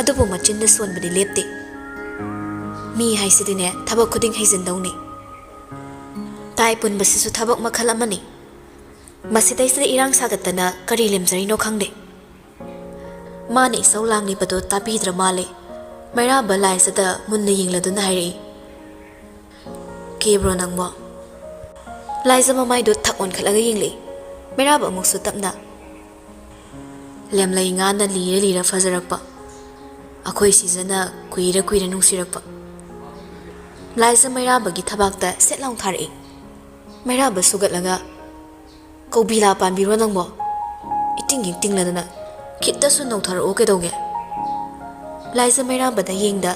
ꯑꯗꯨꯕꯨ ꯃꯆꯤꯟꯗ ꯁꯣꯟꯕꯗꯤ ꯂꯦꯞꯇꯦ꯫ ꯃꯤ ꯍꯥꯏꯁꯤꯗꯤꯅꯦ ꯊꯕꯛ ꯈꯨꯗꯤꯡ ꯍꯩꯖꯤꯟꯗꯧꯅꯤ꯫ ꯇꯥꯏ ꯄꯨꯟꯕꯁꯤꯁꯨ ꯊꯕꯛ ꯃꯈꯜ ꯑꯃꯅꯤ꯫ ꯃꯁꯤꯗꯩꯁꯤꯗ ꯏꯔꯥꯡ ꯁꯥꯒꯠꯇꯅ ꯀꯔꯤ ꯂꯦꯝꯖꯔꯤꯅꯣ ꯈꯪꯗꯦ꯫ ꯃꯥꯅ ꯏꯁꯧ ꯂꯥꯡꯂꯤꯕꯗꯨ ꯇꯥꯕꯤꯗ꯭ꯔ ꯃꯥꯜꯂꯦ꯫ ꯃꯩꯔꯥꯕ ꯂꯥꯏꯖꯗ ꯃꯨꯟꯅ ꯌꯦꯡꯂꯗꯨꯅ ꯍꯥꯏꯔꯛꯏ, "ꯀꯦꯕ꯭ꯔꯣ ꯅꯪꯕꯣ?" ꯂꯥꯏꯖ ꯃꯃꯥꯏꯗꯨ ꯊꯛ ꯑꯣꯟꯈꯠꯂꯒ ꯌꯦꯡꯂꯛꯏ꯫ ꯃꯩꯔꯥꯕ ꯑꯃꯨꯛꯁꯨ ꯇꯞꯅ, "ꯂꯦꯝꯂꯩ ꯉꯥꯅ ꯂꯤꯔ ꯂꯤꯔ ꯐꯖꯔꯛꯄ, ꯑꯩꯈꯣꯏ ꯁꯤꯖꯅ ꯀꯨꯏꯔ ꯀꯨꯏꯔ ꯅꯨꯡꯁꯤꯔꯛꯄ꯫" ꯂꯥꯏꯖ ꯃꯩꯔꯥꯕꯒꯤ ꯊꯕꯥꯛꯇ ꯁꯦꯠ ꯂꯥꯎ ꯊꯥꯔꯛꯏ꯫ ꯃꯩꯔꯥꯕ ꯁꯨꯒꯠꯂꯒ, "ꯀꯧꯕꯤꯂꯥ ꯄꯥꯟꯕꯤꯔꯣ ꯅꯪꯕꯣ? ꯏꯇꯤꯡ ꯍꯦꯛ ꯇꯤꯡꯂꯗꯅ ꯈꯤꯠꯇꯁꯨ ꯅꯧꯊꯔꯛꯑꯣ ꯀꯩꯗꯧꯒꯦ?" ꯂꯥꯏꯖ ꯃꯩꯔꯥꯕꯗ ꯌꯦꯡꯗ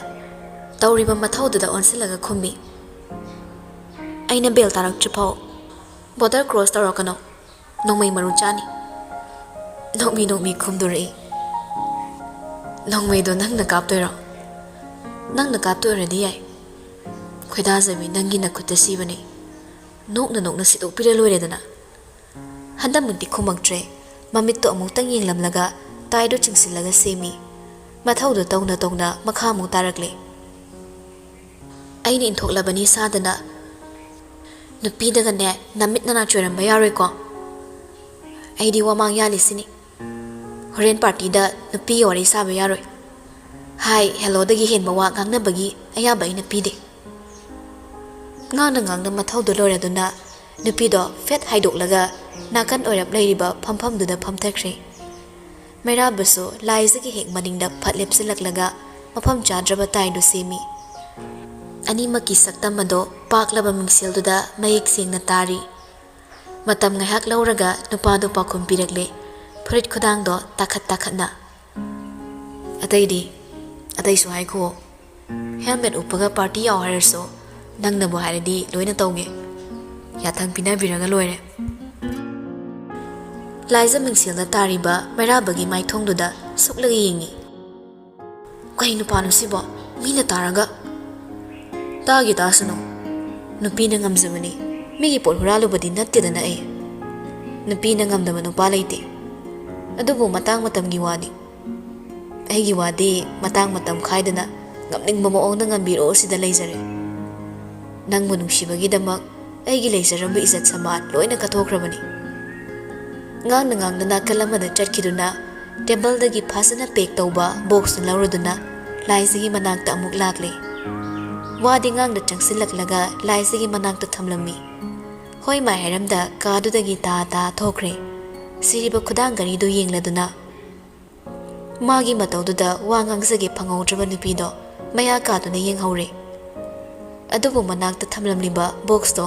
ꯇꯧꯔꯤꯕ ꯃꯊꯧꯗꯨꯗ ꯑꯣꯟꯁꯤꯜꯂꯒ ꯈꯨꯝꯃꯤ, "ꯑꯩꯅ bell ꯇꯥꯔꯛꯇ꯭ꯔꯤꯐꯥꯎ border cross ꯇꯧꯔꯛꯀꯅꯣ꯫ ꯅꯣꯡꯃꯩ ꯃꯔꯨ ꯆꯥꯅꯤ꯫" ꯅꯣꯛꯃꯤ ꯅꯣꯛꯃꯤ ꯈꯨꯝꯗꯣꯔꯛꯏ, "ꯅꯣꯡꯃꯩꯗꯣ ꯅꯪꯅ ꯀꯥꯞꯇꯣꯏꯔꯣ? ꯅꯪꯅ ꯀꯥꯞꯇꯣꯏ ꯑꯣꯏꯔꯗꯤ ꯌꯥꯏ, ꯈꯣꯏꯗꯥꯖꯕꯤ, ꯅꯪꯒꯤ ꯅꯈꯨꯠꯇ ꯁꯤꯕꯅꯤ꯫ ꯅꯣꯛꯅ ꯅꯣꯛꯅ ꯁꯤꯗꯣꯛꯄꯤꯔ ꯂꯣꯏꯔꯦꯗꯅ꯫ ꯍꯟꯗꯛꯃꯨꯛꯇꯤ ꯈꯨꯝꯃꯛꯇ꯭ꯔꯦ꯫ ꯃꯃꯤꯠꯇꯣ ꯑꯃꯨꯛꯇꯪ ꯌꯦꯡꯂꯝꯂꯒ ꯇꯥꯏꯗꯣ ꯆꯤꯡꯁꯤꯜꯂꯒ ꯁꯦꯝꯃꯤ꯫ ꯃꯊꯧꯗꯣ ꯇꯧꯅ ꯇꯧꯅ ꯃꯈꯥ ꯑꯃꯨꯛ ꯇꯥꯔꯛꯂꯦ꯫ ꯑꯩꯅ ꯏꯟꯊꯣꯛꯂꯕꯅꯤ ꯁꯥꯗꯅ꯫ ꯅꯨꯄꯤꯗꯒꯅꯦ ꯅꯃꯤꯠ ꯅꯅꯥ ꯆꯣꯏꯔꯝꯕ ꯌꯥꯔꯣꯏꯀꯣ꯫ ꯑꯩꯗꯤ ꯋꯥꯃꯥꯡ ꯌꯥꯜꯂꯤꯁꯤꯅꯤ꯫ ꯍꯣꯔꯦꯟ ꯄꯥꯔꯇꯤꯗ ꯅꯨꯄꯤꯒ ꯋꯥꯔꯤ ꯁꯥꯕ ꯌꯥꯔꯣꯏ꯫ ꯍꯥꯏ ꯍꯦꯜꯂꯣꯗꯒꯤ ꯍꯦꯟꯕ ꯋꯥ ꯉꯥꯡꯅꯕꯒꯤ ꯑꯌꯥꯕ ꯑꯩꯅ ꯄꯤꯗꯦ꯫ ꯉꯥꯡꯅ ꯉꯥꯡꯅ ꯃꯊꯧꯗꯨ ꯂꯣꯏꯔꯗꯨꯅ ꯅꯨꯄꯤꯗꯣ ꯐꯦꯠ ꯍꯥꯏꯗꯣꯛꯂꯒ ꯅꯥꯀꯟ ꯑꯣꯏꯔꯞ ꯂꯩꯔꯤꯕ ꯐꯝꯐꯝꯗꯨꯗ ꯐꯝꯊꯈ꯭ꯔꯦ꯫ ꯃꯩꯔꯥꯕꯁꯨ ꯂꯥꯏꯖꯒꯤ ꯍꯦꯛ ꯃꯅꯤꯡꯗ ꯐꯠ ꯂꯦꯞꯁꯤꯜꯂꯛꯂꯒ ꯃꯐꯝ ꯆꯥꯗ꯭ꯔꯕ ꯇꯥꯏꯗꯨ ꯁꯦꯝꯃꯤ꯫ ꯑꯅꯤꯃꯛꯀꯤ ꯁꯛꯇꯝ ꯑꯗꯣ ꯄꯥꯛꯂꯕ ꯃꯤꯡꯁꯦꯜꯗꯨꯗ ꯃꯌꯦꯛ ꯁꯦꯡꯅ ꯇꯥꯔꯤ꯫ ꯃꯇꯝ ꯉꯥꯏꯍꯥꯛ ꯂꯧꯔꯒ ꯅꯨꯄꯥꯗꯣ ꯄꯥꯎꯈꯨꯝ ꯄꯤꯔꯛꯂꯦ, ꯐꯨꯔꯤꯠ ꯈꯨꯗꯥꯡꯗꯣ ꯇꯥꯈꯠ ꯇꯥꯈꯠꯅ꯫ "ꯑꯇꯩꯗꯤ? ꯑꯇꯩꯁꯨ ꯍꯥꯏꯈꯣ꯫ ꯍꯦꯜꯃꯦꯠ ꯎꯞꯄꯒ ꯄꯥꯔꯇꯤ ꯌꯥꯎ ꯍꯥꯏꯔꯁꯨ ꯅꯪꯅꯕꯨ ꯍꯥꯏꯔꯗꯤ ꯂꯣꯏꯅ ꯇꯧꯒꯦ꯫ ꯌꯥꯊꯪ ꯄꯤꯅꯕꯤꯔꯒ ꯂꯣꯏꯔꯦ꯫" ꯂꯥꯏꯖ ꯃꯤꯡꯁꯦꯜꯗ ꯇꯥꯔꯤꯕ ꯃꯩꯔꯥꯕꯒꯤ ꯃꯥꯏꯊꯣꯡꯗꯨꯗ ꯁꯨꯛꯂꯒ ꯌꯦꯡꯉꯤ꯫ "ꯀꯩ ꯅꯨꯄꯥꯅꯣ ꯁꯤꯕꯣ? ꯃꯤꯅ ꯇꯥꯔꯒ꯫" "ꯇꯥꯒꯦ ꯇꯥꯁꯅꯨ꯫ ꯅꯨꯄꯤꯅ ꯉꯝꯖꯕꯅꯤ꯫ ꯃꯤꯒꯤ ꯄꯣꯠ ꯍꯨꯔꯥꯜꯂꯨꯕꯗꯤ ꯅꯠꯇꯦꯗꯅ ꯑꯩ꯫ ꯅꯨꯄꯤꯅ ꯉꯝꯗꯕ ꯅꯨꯄꯥ ꯂꯩꯇꯦ꯫ ꯑꯗꯨꯕꯨ ꯃꯇꯥꯡ ꯃꯇꯝꯒꯤ ꯋꯥꯅꯤ꯫ ꯑꯩꯒꯤ ꯋꯥꯗꯤ ꯃꯇꯥꯡ ꯃꯇꯝ ꯈꯥꯏꯗꯅ ꯉꯝꯅꯤꯡꯕ ꯃꯑꯣꯡꯗ ꯉꯝꯕꯤꯔꯛꯑꯣ ꯁꯤꯗ ꯂꯩꯖꯔꯦ꯫ ꯅꯪꯕꯨ ꯅꯨꯡꯁꯤꯕꯒꯤꯗꯃꯛ ꯑꯩꯒꯤ ꯂꯩꯖꯔꯝꯕ ꯏꯖꯠ ꯁꯃꯥꯟ ꯂꯣꯏꯅ ꯀꯠꯊꯣꯛꯈ꯭ꯔꯕꯅꯤ꯫" ꯉꯥꯡꯅ ꯉꯥꯡꯅ ꯅꯥꯀꯜ ꯑꯃꯗ ꯆꯠꯈꯤꯗꯨꯅ ꯇꯦꯕꯜꯗꯒꯤ ꯐꯖꯅ ꯄꯦꯛ ꯇꯧꯕ ꯕꯣꯛꯁꯇꯨ ꯂꯧꯔꯗꯨꯅ ꯂꯥꯏꯖꯒꯤ ꯃꯅꯥꯛꯇ ꯑꯃꯨꯛ ꯂꯥꯛꯂꯦ꯫ ꯋꯥꯗꯤ ꯉꯥꯡꯅ ꯆꯪꯁꯤꯜꯂꯛꯂꯒ ꯂꯥꯏꯖꯒꯤ ꯃꯅꯥꯛꯇ ꯊꯝꯂꯝꯃꯤ꯫ ꯍꯣꯏ ꯃꯥꯏ ꯍꯥꯏꯔꯝꯗ ꯀꯥꯗꯨꯗꯒꯤ ꯇꯥ ꯇꯥ ꯊꯣꯛꯈ꯭ꯔꯦ꯫ ꯁꯤꯔꯤꯕ ꯈꯨꯗꯥꯡ ꯘꯔꯤꯗꯨ ꯌꯦꯡꯂꯗꯨꯅ ꯃꯥꯒꯤ ꯃꯇꯧꯗꯨꯗ ꯋꯥ ꯉꯥꯡꯖꯒꯦ ꯐꯪꯍꯧꯗ꯭ꯔꯕ ꯅꯨꯄꯤꯗꯣ ꯃꯌꯥ ꯀꯥꯗꯨꯅ ꯌꯦꯡꯍꯧꯔꯦ꯫ ꯑꯗꯨꯕꯨ ꯃꯅꯥꯛꯇ ꯊꯝꯂꯝꯂꯤꯕ ꯕꯣꯛꯁꯇꯣ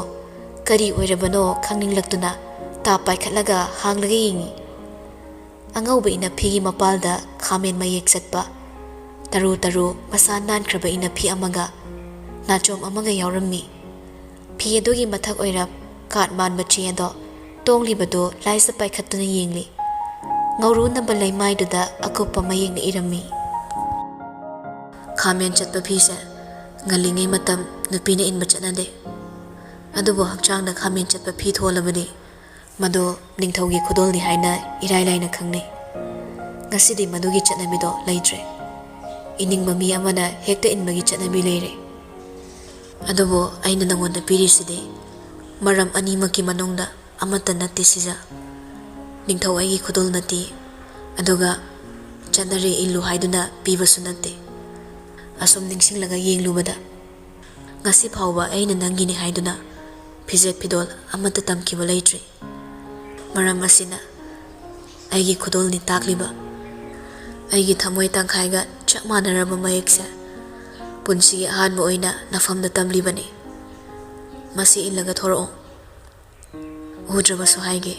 ꯀꯔꯤ ꯑꯣꯏꯔꯕꯅꯣ ꯈꯪꯅꯤꯡꯂꯛꯇꯨꯅ ꯇꯥꯞ ꯄꯥꯏꯈꯠꯂꯒ ꯍꯥꯡꯂꯒ ꯌꯦꯡꯉꯤ꯫ ꯑꯉꯧꯕ ꯏꯅꯐꯤꯒꯤ ꯃꯄꯥꯜꯗ ꯈꯥꯃꯦꯟ ꯃꯌꯦꯛ ꯆꯠꯄ, ꯇꯔꯨ ꯇꯔꯨ ꯃꯁꯥ ꯅꯥꯟꯈ꯭ꯔꯕ ꯏꯅꯐꯤ ꯑꯃꯒ ꯅꯥꯆꯣꯝ ꯑꯃꯒ ꯌꯥꯎꯔꯝꯃꯤ꯫ ꯐꯤ ꯑꯗꯨꯒꯤ ꯃꯊꯛ ꯑꯣꯏꯔꯞ ꯀꯥꯠ ꯃꯥꯟꯕ ꯆꯦ ꯑꯗꯣ ꯇꯣꯡꯂꯤꯕꯗꯨ ꯂꯥꯏꯖ ꯄꯥꯏꯈꯠꯇꯨꯅ ꯌꯦꯡꯂꯤ꯫ ꯉꯧꯔꯨꯅꯕ ꯂꯩꯃꯥꯏꯗꯨꯗ ꯑꯀꯨꯞꯄ ꯃꯌꯦꯛꯅ ꯏꯔꯝꯃꯤ꯫ "ꯈꯥꯃꯦꯟ ꯆꯠꯄ ꯐꯤꯁꯦ ꯉꯜꯂꯤꯉꯩ ꯃꯇꯝ ꯅꯨꯄꯤꯅ ꯏꯟꯕ ꯆꯠꯅꯗꯦ꯫ ꯑꯗꯨꯕꯨ ꯍꯛꯆꯥꯡꯗ ꯈꯥꯃꯦꯟ ꯆꯠꯄ ꯐꯤ ꯊꯣꯜꯂꯕꯗꯤ ꯃꯗꯨ ꯅꯤꯡꯊꯧꯒꯤ ꯈꯨꯗꯣꯜꯅꯤ ꯍꯥꯏꯅ ꯏꯔꯥꯏ ꯂꯥꯏꯅ ꯈꯪꯅꯩ꯫ ꯉꯁꯤꯗꯤ ꯃꯗꯨꯒꯤ ꯆꯠꯅꯕꯤꯗꯣ ꯂꯩꯇ꯭ꯔꯦ꯫ ꯏꯅꯤꯡꯕ ꯃꯤ ꯑꯃꯅ ꯍꯦꯛꯇ ꯏꯟꯕꯒꯤ ꯆꯠꯅꯕꯤ ꯂꯩꯔꯦ꯫ ꯑꯗꯨꯕꯨ ꯑꯩꯅ ꯅꯉꯣꯟꯗ ꯄꯤꯔꯤꯁꯤꯗꯤ ꯃꯔꯝ ꯑꯅꯤꯃꯛꯀꯤ ꯃꯅꯨꯡꯗ ꯑꯃꯠꯇ ꯅꯠꯇꯦ ꯁꯤꯖ꯫ ꯅꯤꯡꯊꯧ ꯑꯩꯒꯤ ꯈꯨꯗꯣꯜ ꯅꯠꯇꯦ, ꯑꯗꯨꯒ ꯆꯠꯅꯔꯦ ꯏꯜꯂꯨ ꯍꯥꯏꯗꯨꯅ ꯄꯤꯕꯁꯨ ꯅꯠꯇꯦ꯫ ꯑꯁꯨꯝ ꯅꯤꯡꯁꯤꯡꯂꯒ ꯌꯦꯡꯂꯨꯕꯗ ꯉꯁꯤ ꯐꯥꯎꯕ ꯑꯩꯅ ꯅꯪꯒꯤꯅꯤ ꯍꯥꯏꯗꯨꯅ ꯐꯤꯖꯦꯠ ꯐꯤꯗꯣꯜ ꯑꯃꯠꯇ ꯇꯝꯈꯤꯕ ꯂꯩꯇ꯭ꯔꯤ꯫ ꯃꯔꯝ ꯑꯁꯤꯅ ꯑꯩꯒꯤ ꯈꯨꯗꯣꯜꯅꯤ ꯇꯥꯛꯂꯤꯕ꯫ ꯑꯩꯒꯤ ꯊꯃꯣꯏ ꯇꯪꯈꯥꯏꯒ ꯆꯞ ꯃꯥꯟꯅꯔꯕ ꯃꯌꯦꯛꯁꯦ ꯄꯨꯟꯁꯤꯒꯤ ꯑꯍꯥꯟꯕ ꯑꯣꯏꯅ ꯅꯐꯝꯗ ꯇꯝꯂꯤꯕꯅꯤ꯫ ꯃꯁꯤ ꯏꯜꯂꯒ ꯊꯣꯔꯛꯑꯣ꯫ ꯎꯗ꯭ꯔꯕꯁꯨ ꯍꯥꯏꯒꯦ,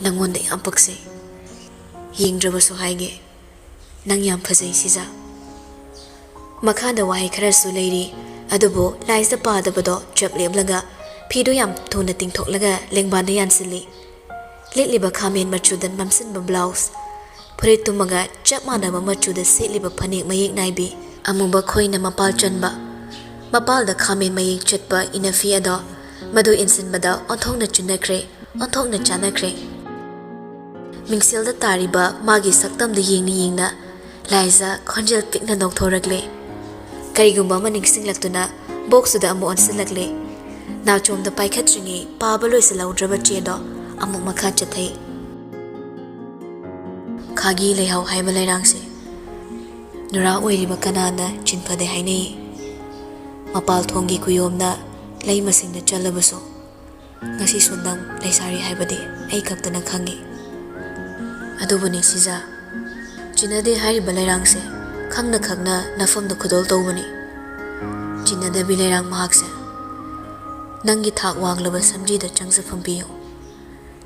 ꯅꯪꯉꯣꯟꯗ ꯌꯥꯝ ꯄꯛꯆꯩ꯫ ꯌꯦꯡꯗ꯭ꯔꯕꯁꯨ ꯍꯥꯏꯒꯦ, ꯅꯪ ꯌꯥꯝ ꯐꯖꯩ ꯁꯤꯖ꯫ ꯃꯈꯥꯗ ꯋꯥꯍꯩ ꯈꯔꯁꯨ ꯂꯩꯔꯤ, ꯑꯗꯨꯕꯨ ꯂꯥꯏꯁꯇ ꯄꯥꯗꯕꯗꯣ ꯆꯞ ꯂꯦꯞꯂꯒ ꯐꯤꯗꯨ ꯌꯥꯝ ꯊꯨꯅ ꯇꯤꯡꯊꯣꯛꯂꯒ ꯂꯦꯡꯕꯥꯟꯗ ꯌꯥꯟꯁꯤꯜꯂꯤ꯫ ꯂꯤꯠꯂꯤꯕ ꯈꯥꯃꯦꯟ ꯃꯆꯨꯗ ꯅꯝꯁꯤꯟꯕ ꯕ꯭ꯂꯥꯎꯁ, ꯐꯨꯔꯤꯠ ꯇꯨꯝꯃꯒ ꯆꯞ ꯃꯥꯟꯅꯕ ꯃꯆꯨꯗ ꯁꯦꯠꯂꯤꯕ ꯐꯅꯦꯛ ꯃꯌꯦꯛ ꯅꯥꯏꯕꯤ, ꯑꯃꯨꯕ ꯈꯣꯏꯅ ꯃꯄꯥꯜ ꯆꯟꯕ, ꯃꯄꯥꯜꯗ ꯈꯥꯃꯦꯟ ꯃꯌꯦꯛ ꯆꯠꯄ ꯏꯅꯐꯤ ꯑꯗꯣ ꯃꯗꯨ ꯏꯟꯁꯤꯟꯕꯗ ꯑꯣꯟꯊꯣꯛꯅ ꯆꯨꯅꯈ꯭ꯔꯦ, ꯑꯣꯟꯊꯣꯛꯅ ꯆꯥꯅꯈ꯭ꯔꯦ꯫ ꯃꯤꯡꯁꯦꯜꯗ ꯇꯥꯔꯤꯕ ꯃꯥꯒꯤ ꯁꯛꯇꯝꯗꯨ ꯌꯦꯡꯅ ꯌꯦꯡꯅ ꯂꯥꯏꯖ ꯈꯣꯟꯖꯦꯜ ꯄꯤꯛꯅ ꯅꯣꯛꯊꯣꯔꯛꯂꯦ꯫ ꯀꯔꯤꯒꯨꯝꯕ ꯑꯃ ꯅꯤꯡꯁꯤꯡꯂꯛꯇꯨꯅ ꯕꯣꯛꯁꯇꯨꯗ ꯑꯃꯨꯛ ꯑꯣꯟꯁꯤꯜꯂꯛꯂꯦ꯫ ꯅꯥꯆꯣꯝꯗ ꯄꯥꯏꯈꯠꯇ꯭ꯔꯤꯉꯩ ꯄꯥꯕ ꯂꯣꯏꯁꯤꯜꯍꯧꯗ꯭ꯔꯕ ꯆꯦꯗꯣ ꯑꯃꯨꯛ ꯃꯈꯥ ꯆꯠꯊꯩ꯫ ꯈꯥꯒꯤ ꯂꯩꯍꯥꯎ ꯍꯥꯏꯕ ꯂꯩꯔꯥꯡꯁꯦ ꯅꯨꯔꯥ ꯑꯣꯏꯔꯤꯕ ꯀꯅꯥꯅ ꯆꯤꯟꯐꯗꯦ ꯍꯥꯏꯅꯩ꯫ ꯃꯄꯥꯜ ꯊꯣꯡꯒꯤ ꯀꯨꯌꯣꯝꯅ ꯂꯩ ꯃꯁꯤꯡꯗ ꯆꯜꯂꯕꯁꯨ ꯉꯁꯤꯁꯨ ꯅꯪ ꯂꯩꯁꯥꯔꯤ ꯍꯥꯏꯕꯗꯤ ꯑꯩ ꯈꯛꯇꯅ ꯈꯪꯉꯤ꯫ ꯑꯗꯨꯕꯨꯅꯤ ꯁꯤꯖ, ꯆꯤꯟꯅꯗꯦ ꯍꯥꯏꯔꯤꯕ ꯂꯩꯔꯥꯡꯁꯦ ꯈꯪꯅ ꯈꯪꯅ ꯅꯐꯝꯗ ꯈꯨꯗꯣꯜ ꯇꯧꯕꯅꯤ꯫ ꯆꯤꯟꯅꯗꯕꯤ ꯂꯩꯔꯥꯡ ꯃꯍꯥꯛꯁꯦ ꯅꯪꯒꯤ ꯊꯥꯛ ꯋꯥꯡꯂꯕ ꯁꯝꯖꯤꯗ ꯆꯪꯖꯐꯝ ꯄꯤꯌꯨ꯫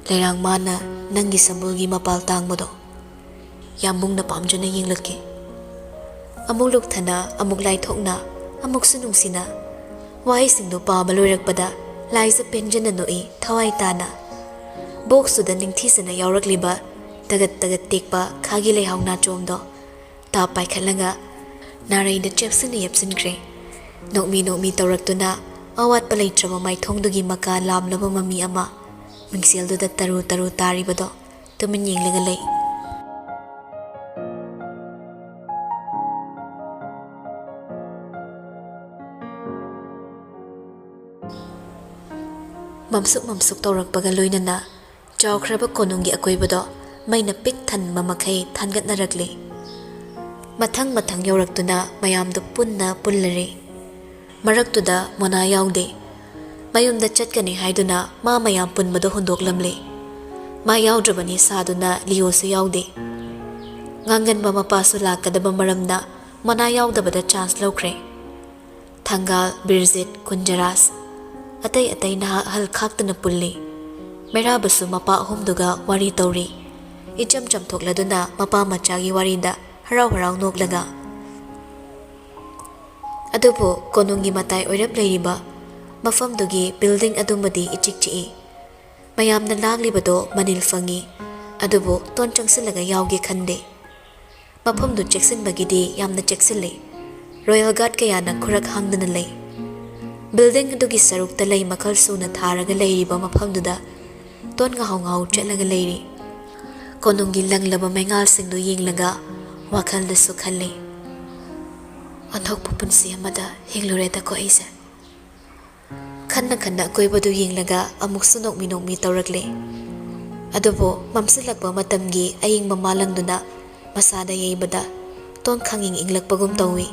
ꯂꯩꯔꯥꯡ ꯃꯥꯅ ꯅꯪꯒꯤ ꯁꯝꯕꯨꯜꯒꯤ ꯃꯄꯥꯜ ꯇꯥꯡꯕꯗꯣ ꯌꯥꯝꯕꯨꯡꯅ ꯄꯥꯝꯖꯅ ꯌꯦꯡꯂꯛꯈꯤ꯫ ꯑꯃꯨꯛ ꯂꯨꯛꯊꯅ, ꯑꯃꯨꯛ ꯂꯥꯏꯊꯣꯛꯅ, ꯑꯃꯨꯛꯁꯨ ꯅꯨꯡꯁꯤꯅ ꯋꯥꯍꯩꯁꯤꯡꯗꯨ ꯄꯥꯕ ꯂꯣꯏꯔꯛꯄꯗ ꯂꯥꯏꯖ ꯄꯦꯟꯖꯅ ꯅꯣꯛꯏ, ꯊꯋꯥꯏ ꯇꯥꯅ꯫ ꯕꯣꯛꯁꯇꯨꯗ ꯅꯤꯡꯊꯤꯖꯅ ꯌꯥꯎꯔꯛꯂꯤꯕ ꯇꯒꯠ ꯇꯒꯠ ꯇꯦꯛꯄ ꯈꯥꯒꯤ ꯂꯩꯍꯥꯎ ꯅꯥꯆꯣꯝꯗꯣ ꯇꯥꯞ ꯄꯥꯏꯈꯠꯂꯒ ꯅꯥꯔꯩꯗ ꯆꯦꯞꯁꯤꯟꯅ ꯌꯦꯞꯁꯤꯟꯈ꯭ꯔꯦ꯫ ꯅꯣꯛꯃꯤ ꯅꯣꯛꯃꯤ ꯇꯧꯔꯛꯇꯨꯅ ꯑꯋꯥꯠꯄ ꯂꯩꯇ꯭ꯔꯕ ꯃꯥꯏꯊꯣꯡꯗꯨꯒꯤ ꯃꯀꯥ ꯂꯥꯝꯂꯕ ꯃꯃꯤ ꯑꯃ ꯃꯤꯡꯁꯦꯜꯗꯨꯗ ꯇꯔꯨ ꯇꯔꯨ ꯇꯥꯔꯤꯕꯗꯣ ꯇꯨꯃꯤꯟ ꯌꯦꯡꯂꯒ ꯂꯩ꯫ ꯃꯝꯁꯨꯛ ꯃꯝꯁꯨꯛ ꯇꯧꯔꯛꯄꯒ ꯂꯣꯏꯅꯅ ꯆꯥꯎꯈ꯭ꯔꯕ ꯀꯣꯅꯨꯡꯒꯤ ꯑꯀꯣꯏꯕꯗꯣ ꯃꯩꯅ ꯄꯤꯛ ꯊꯟꯕ ꯃꯈꯩ ꯊꯥꯟꯒꯠꯅꯔꯛꯂꯤ꯫ ꯃꯊꯪ ꯃꯊꯪ ꯌꯧꯔꯛꯇꯨꯅ ꯃꯌꯥꯝꯗꯨ ꯄꯨꯟꯅ ꯄꯨꯜꯂꯔꯦ꯫ ꯃꯔꯛꯇꯨꯗ ꯃꯣꯅꯥ ꯌꯥꯎꯗꯦ꯫ ꯃꯌꯨꯝꯗ ꯆꯠꯀꯅꯤ ꯍꯥꯏꯗꯨꯅ ꯃꯥ ꯃꯌꯥꯝ ꯄꯨꯟꯕꯗꯣ ꯍꯨꯟꯗꯣꯛꯂꯝꯂꯦ꯫ ꯃꯥ ꯌꯥꯎꯗ꯭ꯔꯕꯅꯤ ꯁꯥꯗꯨꯅ ꯂꯤꯌꯣꯁꯨ ꯌꯥꯎꯗꯦ꯫ ꯉꯥꯡꯒꯟꯕ ꯃꯄꯥꯁꯨ ꯂꯥꯛꯀꯗꯕ ꯃꯔꯝꯅ ꯃꯣꯅꯥ ꯌꯥꯎꯗꯕꯗ ꯆꯥꯟꯁ ꯂꯧꯈ꯭ꯔꯦ꯫ ꯊꯪꯒꯥꯜ, ꯕꯤꯔꯖꯤꯠ, ꯀꯨꯟꯖꯔꯥꯁ, ꯑꯇꯩ ꯑꯇꯩ ꯅꯍꯥ ꯑꯍꯜ ꯈꯥꯛꯇꯅ ꯄꯨꯜꯂꯤ꯫ ꯃꯩꯔꯥꯕꯁꯨ ꯃꯄꯥ ꯑꯍꯨꯝꯗꯨꯒ ꯋꯥꯔꯤ ꯇꯧꯔꯤ꯫ ꯏꯆꯝ ꯆꯝꯊꯣꯛꯂꯗꯨꯅ ꯃꯄꯥ ꯃꯆꯥꯒꯤ ꯋꯥꯔꯤꯗ ꯍꯔꯥꯎ ꯍꯔꯥꯎ ꯅꯣꯛꯂꯒ꯫ ꯑꯗꯨꯕꯨ ꯀꯣꯅꯨꯡꯒꯤ ꯃꯇꯥꯏ ꯑꯣꯏꯔꯞ ꯂꯩꯔꯤꯕ ꯃꯐꯝꯗꯨꯒꯤ ꯕꯤꯜꯗꯤꯡ ꯑꯗꯨꯃꯗꯤ ꯏꯆꯤꯛ ꯆꯤꯛꯏ꯫ ꯃꯌꯥꯝꯅ ꯂꯥꯡꯂꯤꯕꯗꯣ ꯃꯅꯤꯜ ꯐꯪꯏ, ꯑꯗꯨꯕꯨ ꯇꯣꯟ ꯆꯪꯁꯤꯜꯂꯒ ꯌꯥꯎꯒꯦ ꯈꯟꯗꯦ꯫ ꯃꯐꯝꯗꯨ ꯆꯦꯛꯁꯤꯟꯕꯒꯤꯗꯤ ꯌꯥꯝꯅ ꯆꯦꯛꯁꯤꯜꯂꯤ꯫ ꯔꯣꯌꯦꯜ ꯒꯥꯔꯗ ꯀꯌꯥꯅ ꯈꯨꯔꯛ ꯍꯥꯡꯗꯨꯅ ꯂꯩ꯫ ꯕꯤꯜꯗꯤꯡ ꯑꯗꯨꯒꯤ ꯁꯔꯨꯛꯇ ꯂꯩ ꯃꯈꯜ ꯁꯨꯅ ꯊꯥꯔꯒ ꯂꯩꯔꯤꯕ ꯃꯐꯝꯗꯨꯗ ꯇꯣꯟ ꯉꯥꯍꯧ ꯉꯥꯍꯧ ꯆꯠꯂꯒ ꯂꯩꯔꯤ꯫ ꯀꯣꯅꯨꯡꯒꯤ ꯂꯪꯂꯕ ꯃꯩꯉꯥꯜꯁꯤꯡꯗꯨ ꯌꯦꯡꯂꯒ ꯋꯥꯈꯜꯗꯁꯨ ꯈꯜꯂꯤ, "ꯑꯣꯟꯊꯣꯛꯄ ꯄꯨꯟꯁꯤ ꯑꯃꯗ ꯍꯤꯡꯂꯨꯔꯦꯗꯀꯣ ꯑꯩꯁꯦ"꯫ ꯈꯟꯅ ꯈꯟꯅ ꯑꯀꯣꯏꯕꯗꯨ ꯌꯦꯡꯂꯒ ꯑꯃꯨꯛꯁꯨ ꯅꯣꯛꯃꯤ ꯅꯣꯛꯃꯤ ꯇꯧꯔꯛꯂꯦ꯫ ꯑꯗꯨꯕꯨ ꯃꯝꯁꯤꯜꯂꯛꯄ ꯃꯇꯝꯒꯤ ꯑꯏꯪꯕ ꯃꯥꯂꯪꯗꯨꯅ ꯃꯁꯥꯗ ꯌꯩꯕꯗ ꯇꯣꯟ ꯈꯪꯏꯪ ꯏꯪꯂꯛꯄꯒꯨꯝ ꯇꯧꯏ꯫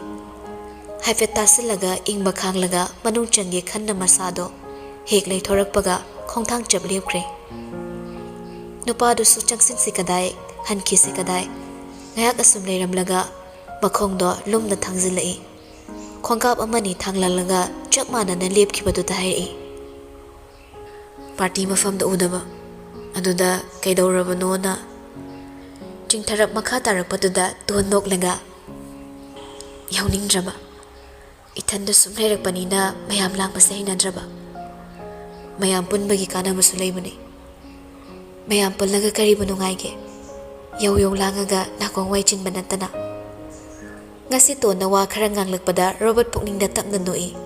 ꯍꯥꯏꯐꯦꯠ ꯇꯥꯁꯤꯜꯂꯒ ꯏꯪꯕ ꯈꯥꯡꯂꯒ ꯃꯅꯨꯡ ꯆꯪꯒꯦ ꯈꯟꯅ ꯃꯁꯥꯗꯣ ꯍꯦꯛ ꯂꯩꯊꯣꯔꯛꯄꯒ ꯈꯣꯡꯊꯥꯡ ꯆꯞ ꯂꯦꯞꯈ꯭ꯔꯦ꯫ ꯅꯨꯄꯥꯗꯨꯁꯨ ꯆꯪꯁꯤꯟꯁꯤ ꯀꯗꯥꯏ, ꯍꯟꯈꯤꯁꯤ ꯀꯗꯥꯏ, ꯉꯥꯏꯍꯥꯛ ꯑꯁꯨꯝ ꯂꯩꯔꯝꯂꯒ ꯃꯈꯣꯡꯗꯣ ꯂꯨꯝꯅ ꯊꯥꯡꯖꯤꯜꯂꯛꯏ꯫ ꯈꯣꯡꯀꯥꯞ ꯑꯃꯅꯤ ꯊꯥꯡꯂꯜꯂꯒ ꯆꯞ ꯃꯥꯟꯅꯅ ꯂꯦꯞꯈꯤꯕꯗꯨꯗ ꯍꯥꯏꯔꯛꯏ, "ꯄꯥꯔꯇꯤ ꯃꯐꯝꯗ ꯎꯗꯕ, ꯑꯗꯨꯗ ꯀꯩꯗꯧꯔꯕꯅꯣꯅ?" ꯆꯤꯡꯊꯔꯞ ꯃꯈꯥ ꯇꯥꯔꯛꯄꯗꯨꯗ ꯇꯣꯟ ꯅꯣꯛꯂꯒ, "ꯌꯥꯎꯅꯤꯡꯗ꯭ꯔꯕ꯫ ꯏꯊꯟꯗ ꯁꯨꯝ ꯂꯩꯔꯛꯄꯅꯤꯅ ꯃꯌꯥꯝ ꯂꯥꯡꯕꯁꯦ ꯍꯩꯅꯗ꯭ꯔꯕ꯫ ꯃꯌꯥꯝ ꯄꯨꯟꯕꯒꯤ ꯀꯥꯟꯅꯕꯁꯨ ꯂꯩꯕꯅꯤ꯫ ꯃꯌꯥꯝ ꯄꯨꯜꯂꯒ ꯀꯔꯤꯕꯨ ꯅꯨꯡꯉꯥꯏꯒꯦ? ꯌꯧ ꯌꯧ ꯂꯥꯡꯉꯒ ꯅꯥꯀꯣꯡ ꯋꯥꯏ ꯆꯤꯟꯕ ꯅꯠꯇꯅ"꯫ ꯉꯁꯤ ꯇꯣꯟꯅ ꯋꯥ ꯈꯔ ꯉꯥꯡꯂꯛꯄꯗ ꯔꯣꯕꯔꯠ ꯄꯨꯛꯅꯤꯡꯗ ꯇꯞꯅ ꯅꯣꯛꯏ꯫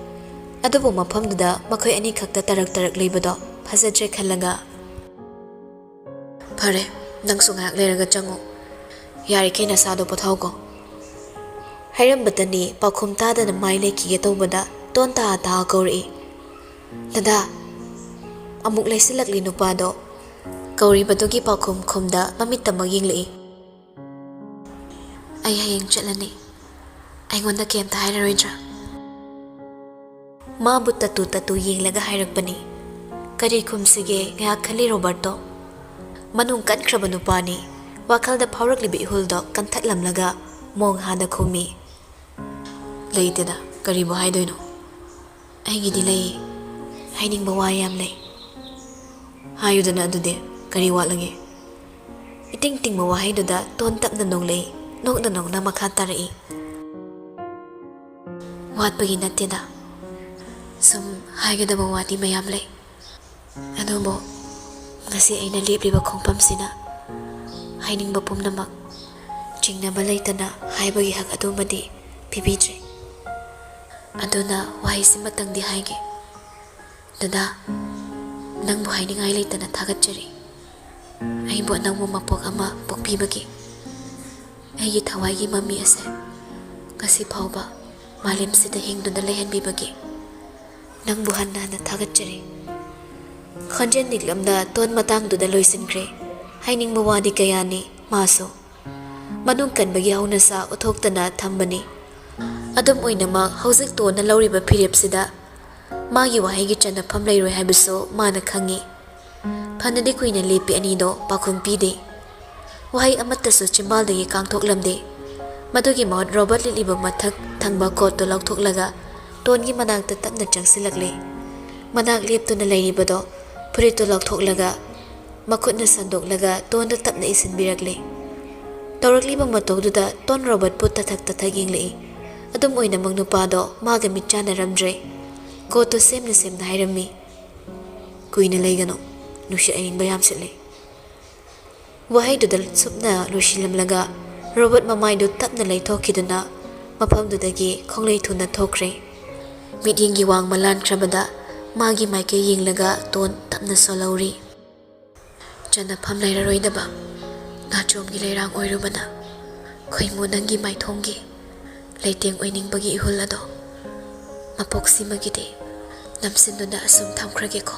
ꯑꯗꯨꯕꯨ ꯃꯐꯝꯗꯨꯗ ꯃꯈꯣꯏ ꯑꯅꯤꯈꯛꯇ ꯇꯔꯛ ꯇꯔꯛ ꯂꯩꯕꯗꯣ ꯐꯖꯗ꯭ꯔꯦ ꯈꯜꯂꯒ, "ꯐꯔꯦ, ꯅꯪꯁꯨ ꯉꯥꯏꯍꯥꯛ ꯂꯩꯔꯒ ꯆꯪꯉꯨ꯫ ꯌꯥꯔꯤꯈꯩ ꯅꯁꯥꯗꯣ ꯄꯣꯊꯥꯎꯀꯣ"꯫ ꯍꯥꯏꯔꯝꯕꯇꯅꯤ ꯄꯥꯎꯈꯨꯝ ꯇꯥꯗꯅ ꯃꯥꯏ ꯂꯩꯈꯤꯒꯦ ꯇꯧꯕꯗ ꯇꯣꯟ ꯇꯥ ꯇꯥ ꯀꯧꯔꯛꯏ, "ꯗꯗꯥ!" ꯑꯃꯨꯛ ꯂꯩꯁꯤꯜꯂꯛꯂꯤ ꯅꯨꯄꯥꯗꯣ꯫ ꯀꯧꯔꯤꯕꯗꯨꯒꯤ ꯄꯥꯎꯈꯨꯝ ꯈꯨꯝꯗ ꯃꯃꯤꯠꯇꯃꯛ ꯌꯦꯡꯂꯛꯏ꯫ "ꯑꯩ ꯍꯌꯦꯡ ꯆꯠꯂꯅꯤ꯫ ꯑꯩꯉꯣꯟꯗ ꯀꯩꯝꯇ ꯍꯥꯏꯔꯔꯣꯏꯗ꯭ꯔꯥ?" ꯃꯥꯕꯨ ꯇꯠꯇꯨ ꯇꯠꯇꯨ ꯌꯦꯡꯂꯒ ꯍꯥꯏꯔꯛꯄꯅꯤ꯫ ꯀꯔꯤ ꯈꯨꯝꯁꯤꯒꯦ ꯉꯥꯏꯍꯥꯛ ꯈꯜꯂꯤ ꯔꯣꯕꯔꯠꯇꯣ꯫ ꯃꯅꯨꯡ ꯀꯟꯈ꯭ꯔꯕ ꯅꯨꯄꯥꯅꯤ꯫ ꯋꯥꯈꯜꯗ ꯐꯥꯎꯔꯛꯂꯤꯕ ꯏꯍꯨꯜꯗꯣ ꯀꯟꯊꯠꯂꯝꯂꯒ ꯃꯣꯡ ꯍꯥꯗ ꯈꯨꯝꯃꯤ, "ꯂꯩꯇꯦꯗ, ꯀꯔꯤꯕꯨ ꯍꯥꯏꯗꯣꯏꯅꯣ? ꯑꯩꯒꯤꯗꯤ ꯂꯩ, ꯍꯥꯏꯅꯤꯡꯕ ꯋꯥ ꯌꯥꯝ ꯂꯩ"꯫ "ꯍꯥꯏꯌꯨꯗꯅ ꯑꯗꯨꯗꯤ, ꯀꯔꯤ ꯋꯥꯠꯂꯒꯦ?" ꯏꯇꯤꯡ ꯇꯤꯡꯕ ꯋꯥꯍꯩꯗꯨꯗ ꯇꯣꯟ ꯇꯞꯅ ꯅꯣꯡꯂꯛꯏ, ꯅꯣꯛꯅ ꯅꯣꯛꯅ ꯃꯈꯥ ꯇꯥꯔꯛꯏ, "ꯋꯥꯠꯄꯒꯤ ꯅꯠꯇꯦꯗ, ꯁꯨꯝ ꯍꯥꯏꯒꯗꯕ ꯋꯥꯗꯤ ꯃꯌꯥꯝ ꯂꯩ꯫ ꯑꯗꯨꯕꯨ ꯉꯁꯤ ꯑꯩꯅ ꯂꯦꯞꯂꯤꯕ ꯈꯣꯡꯐꯝꯁꯤꯅ ꯍꯥꯏꯅꯤꯡꯕ ꯄꯨꯝꯅꯃꯛ ꯆꯤꯡꯅꯕ ꯂꯩꯇꯅ ꯍꯥꯏꯕꯒꯤ ꯍꯛ ꯑꯗꯨꯃꯗꯤ ꯄꯤꯕꯤꯗ꯭ꯔꯦ꯫ ꯑꯗꯨꯅ ꯋꯥꯍꯩꯁꯤꯃꯇꯪꯗꯤ ꯍꯥꯏꯒꯦ꯫ ꯗꯗꯥ, ꯅꯪꯕꯨ ꯍꯥꯏꯅꯤꯡꯉꯥꯏ ꯂꯩꯇꯅ ꯊꯥꯒꯠꯆꯔꯤ꯫ ꯑꯩꯕꯨ ꯑꯅꯧꯕ ꯃꯄꯣꯛ ꯑꯃ ꯄꯣꯛꯄꯤꯕꯒꯤ, ꯑꯩꯒꯤ ꯊꯋꯥꯏꯒꯤ ꯃꯃꯤ ꯑꯁꯦ ꯉꯁꯤ ꯐꯥꯎꯕ ꯃꯥꯂꯦꯝꯁꯤꯗ ꯍꯤꯡꯗꯨꯅ ꯂꯩꯍꯟꯕꯤꯕꯒꯤ ꯅꯪꯕꯨ ꯍꯟꯅ ꯍꯟꯅ ꯊꯥꯒꯠꯆꯔꯤ"꯫ ꯈꯣꯟꯖꯦꯜ ꯅꯤꯛꯂꯝꯗ ꯇꯣꯟ ꯃꯇꯥꯡꯗꯨꯗ ꯂꯣꯏꯁꯤꯟꯈ꯭ꯔꯦ꯫ ꯍꯥꯏꯅꯤꯡꯕ ꯋꯥꯗꯤ ꯀꯌꯥꯅꯤ ꯃꯥꯁꯨ꯫ ꯃꯅꯨꯡ ꯀꯟꯕꯒꯤ ꯍꯧꯅꯁꯥ ꯎꯠꯊꯣꯛꯇꯅ ꯊꯝꯕꯅꯤ꯫ ꯑꯗꯨꯝ ꯑꯣꯏꯅꯃꯛ ꯍꯧꯖꯤꯛ ꯇꯣꯟꯅ ꯂꯧꯔꯤꯕ ꯐꯤꯔꯦꯞꯁꯤꯗ ꯃꯥꯒꯤ ꯋꯥꯍꯩꯒꯤ ꯆꯟꯅꯐꯝ ꯂꯩꯔꯣꯏ ꯍꯥꯏꯕꯁꯨ ꯃꯥꯅ ꯈꯪꯏ꯫ ꯐꯅꯗꯤ ꯀꯨꯏꯅ ꯂꯦꯞꯄꯤ ꯑꯅꯤꯗꯣ ꯄꯥꯎꯈꯨꯝ ꯄꯤꯗꯦ꯫ ꯋꯥꯍꯩ ꯑꯃꯠꯇꯁꯨ ꯆꯤꯝꯕꯥꯜꯗꯒꯤ ꯀꯥꯡꯊꯣꯛꯂꯝꯗꯦ꯫ ꯃꯗꯨꯒꯤ ꯃꯍꯨꯠ ꯔꯣꯕꯔꯠ ꯂꯤꯠꯂꯤꯕ ꯃꯊꯛ ꯊꯪꯕ ꯀꯣꯠꯇꯨ ꯂꯧꯊꯣꯛꯂꯒ ꯇꯣꯟꯒꯤ ꯃꯅꯥꯛꯇ ꯇꯞꯅ ꯆꯪꯁꯤꯜꯂꯛꯂꯦ꯫ ꯃꯅꯥꯛ ꯂꯦꯞꯇꯨꯅ ꯂꯩꯔꯤꯕꯗꯣ ꯐꯨꯔꯤꯠꯇꯨ ꯂꯧꯊꯣꯛꯂꯒ ꯃꯈꯨꯠꯅ ꯁꯟꯗꯣꯛꯂꯒ ꯇꯣꯟꯗ ꯇꯞꯅ ꯏꯁꯤꯟꯕꯤꯔꯛꯂꯦ꯫ ꯇꯧꯔꯛꯂꯤꯕ ꯃꯇꯧꯗꯨꯗ ꯇꯣꯟ ꯔꯣꯕꯔꯠꯄꯨ ꯇꯊꯛ ꯇꯊꯛ ꯌꯦꯡꯂꯛꯏ꯫ ꯑꯗꯨꯝ ꯑꯣꯏꯅꯃꯛ ꯅꯨꯄꯥꯗꯣ ꯃꯥꯒ ꯃꯤꯠ ꯆꯥꯟꯅꯔꯝꯗ꯭ꯔꯦ꯫ ꯀꯣꯠꯇꯨ ꯁꯦꯝꯅ ꯁꯦꯝꯅ ꯍꯥꯏꯔꯝꯃꯤ, "ꯀꯨꯏꯅ ꯂꯩꯒꯅꯨ, ꯅꯨꯡꯁꯤꯠ ꯑꯏꯪꯕ ꯌꯥꯝ ꯁꯤꯠꯂꯤ"꯫ ꯋꯥꯍꯩꯗꯨꯗ ꯁꯨꯞꯅ ꯂꯣꯏꯁꯤꯜꯂꯝꯂꯒ ꯔꯣꯕꯔꯠ ꯃꯃꯥꯏꯗꯨ ꯇꯞꯅ ꯂꯩꯊꯣꯛꯈꯤꯗꯨꯅ ꯃꯐꯝꯗꯨꯗꯒꯤ ꯈꯣꯡꯂꯩ ꯊꯨꯅ ꯊꯣꯛꯈ꯭ꯔꯦ꯫ ꯃꯤꯠꯌꯦꯡꯒꯤ ꯋꯥꯡꯃ ꯂꯥꯟꯈ꯭ꯔꯕꯗ ꯃꯥꯒꯤ ꯃꯥꯏꯀꯩ ꯌꯦꯡꯂꯒ ꯇꯣꯟ ꯇꯞꯅ ꯁꯣꯜꯍꯧꯔꯤ꯫ "ꯆꯟꯅꯐꯝ ꯂꯩꯔꯔꯣꯏꯗꯕ ꯅꯥꯆꯣꯝꯒꯤ ꯂꯩꯔꯥꯡ ꯑꯣꯏꯔꯨꯕꯅ ꯈꯣꯏꯃꯨ ꯅꯪꯒꯤ ꯃꯥꯏꯊꯣꯡꯒꯤ ꯂꯩꯇꯦꯡ ꯑꯣꯏꯅꯤꯡꯕꯒꯤ ꯏꯍꯨꯜ ꯑꯗꯣ ꯃꯄꯣꯛꯁꯤꯃꯒꯤꯗꯤ ꯅꯝꯁꯤꯟꯗꯨꯅ ꯑꯁꯨꯝ ꯊꯝꯈ꯭ꯔꯒꯦꯀꯣ"꯫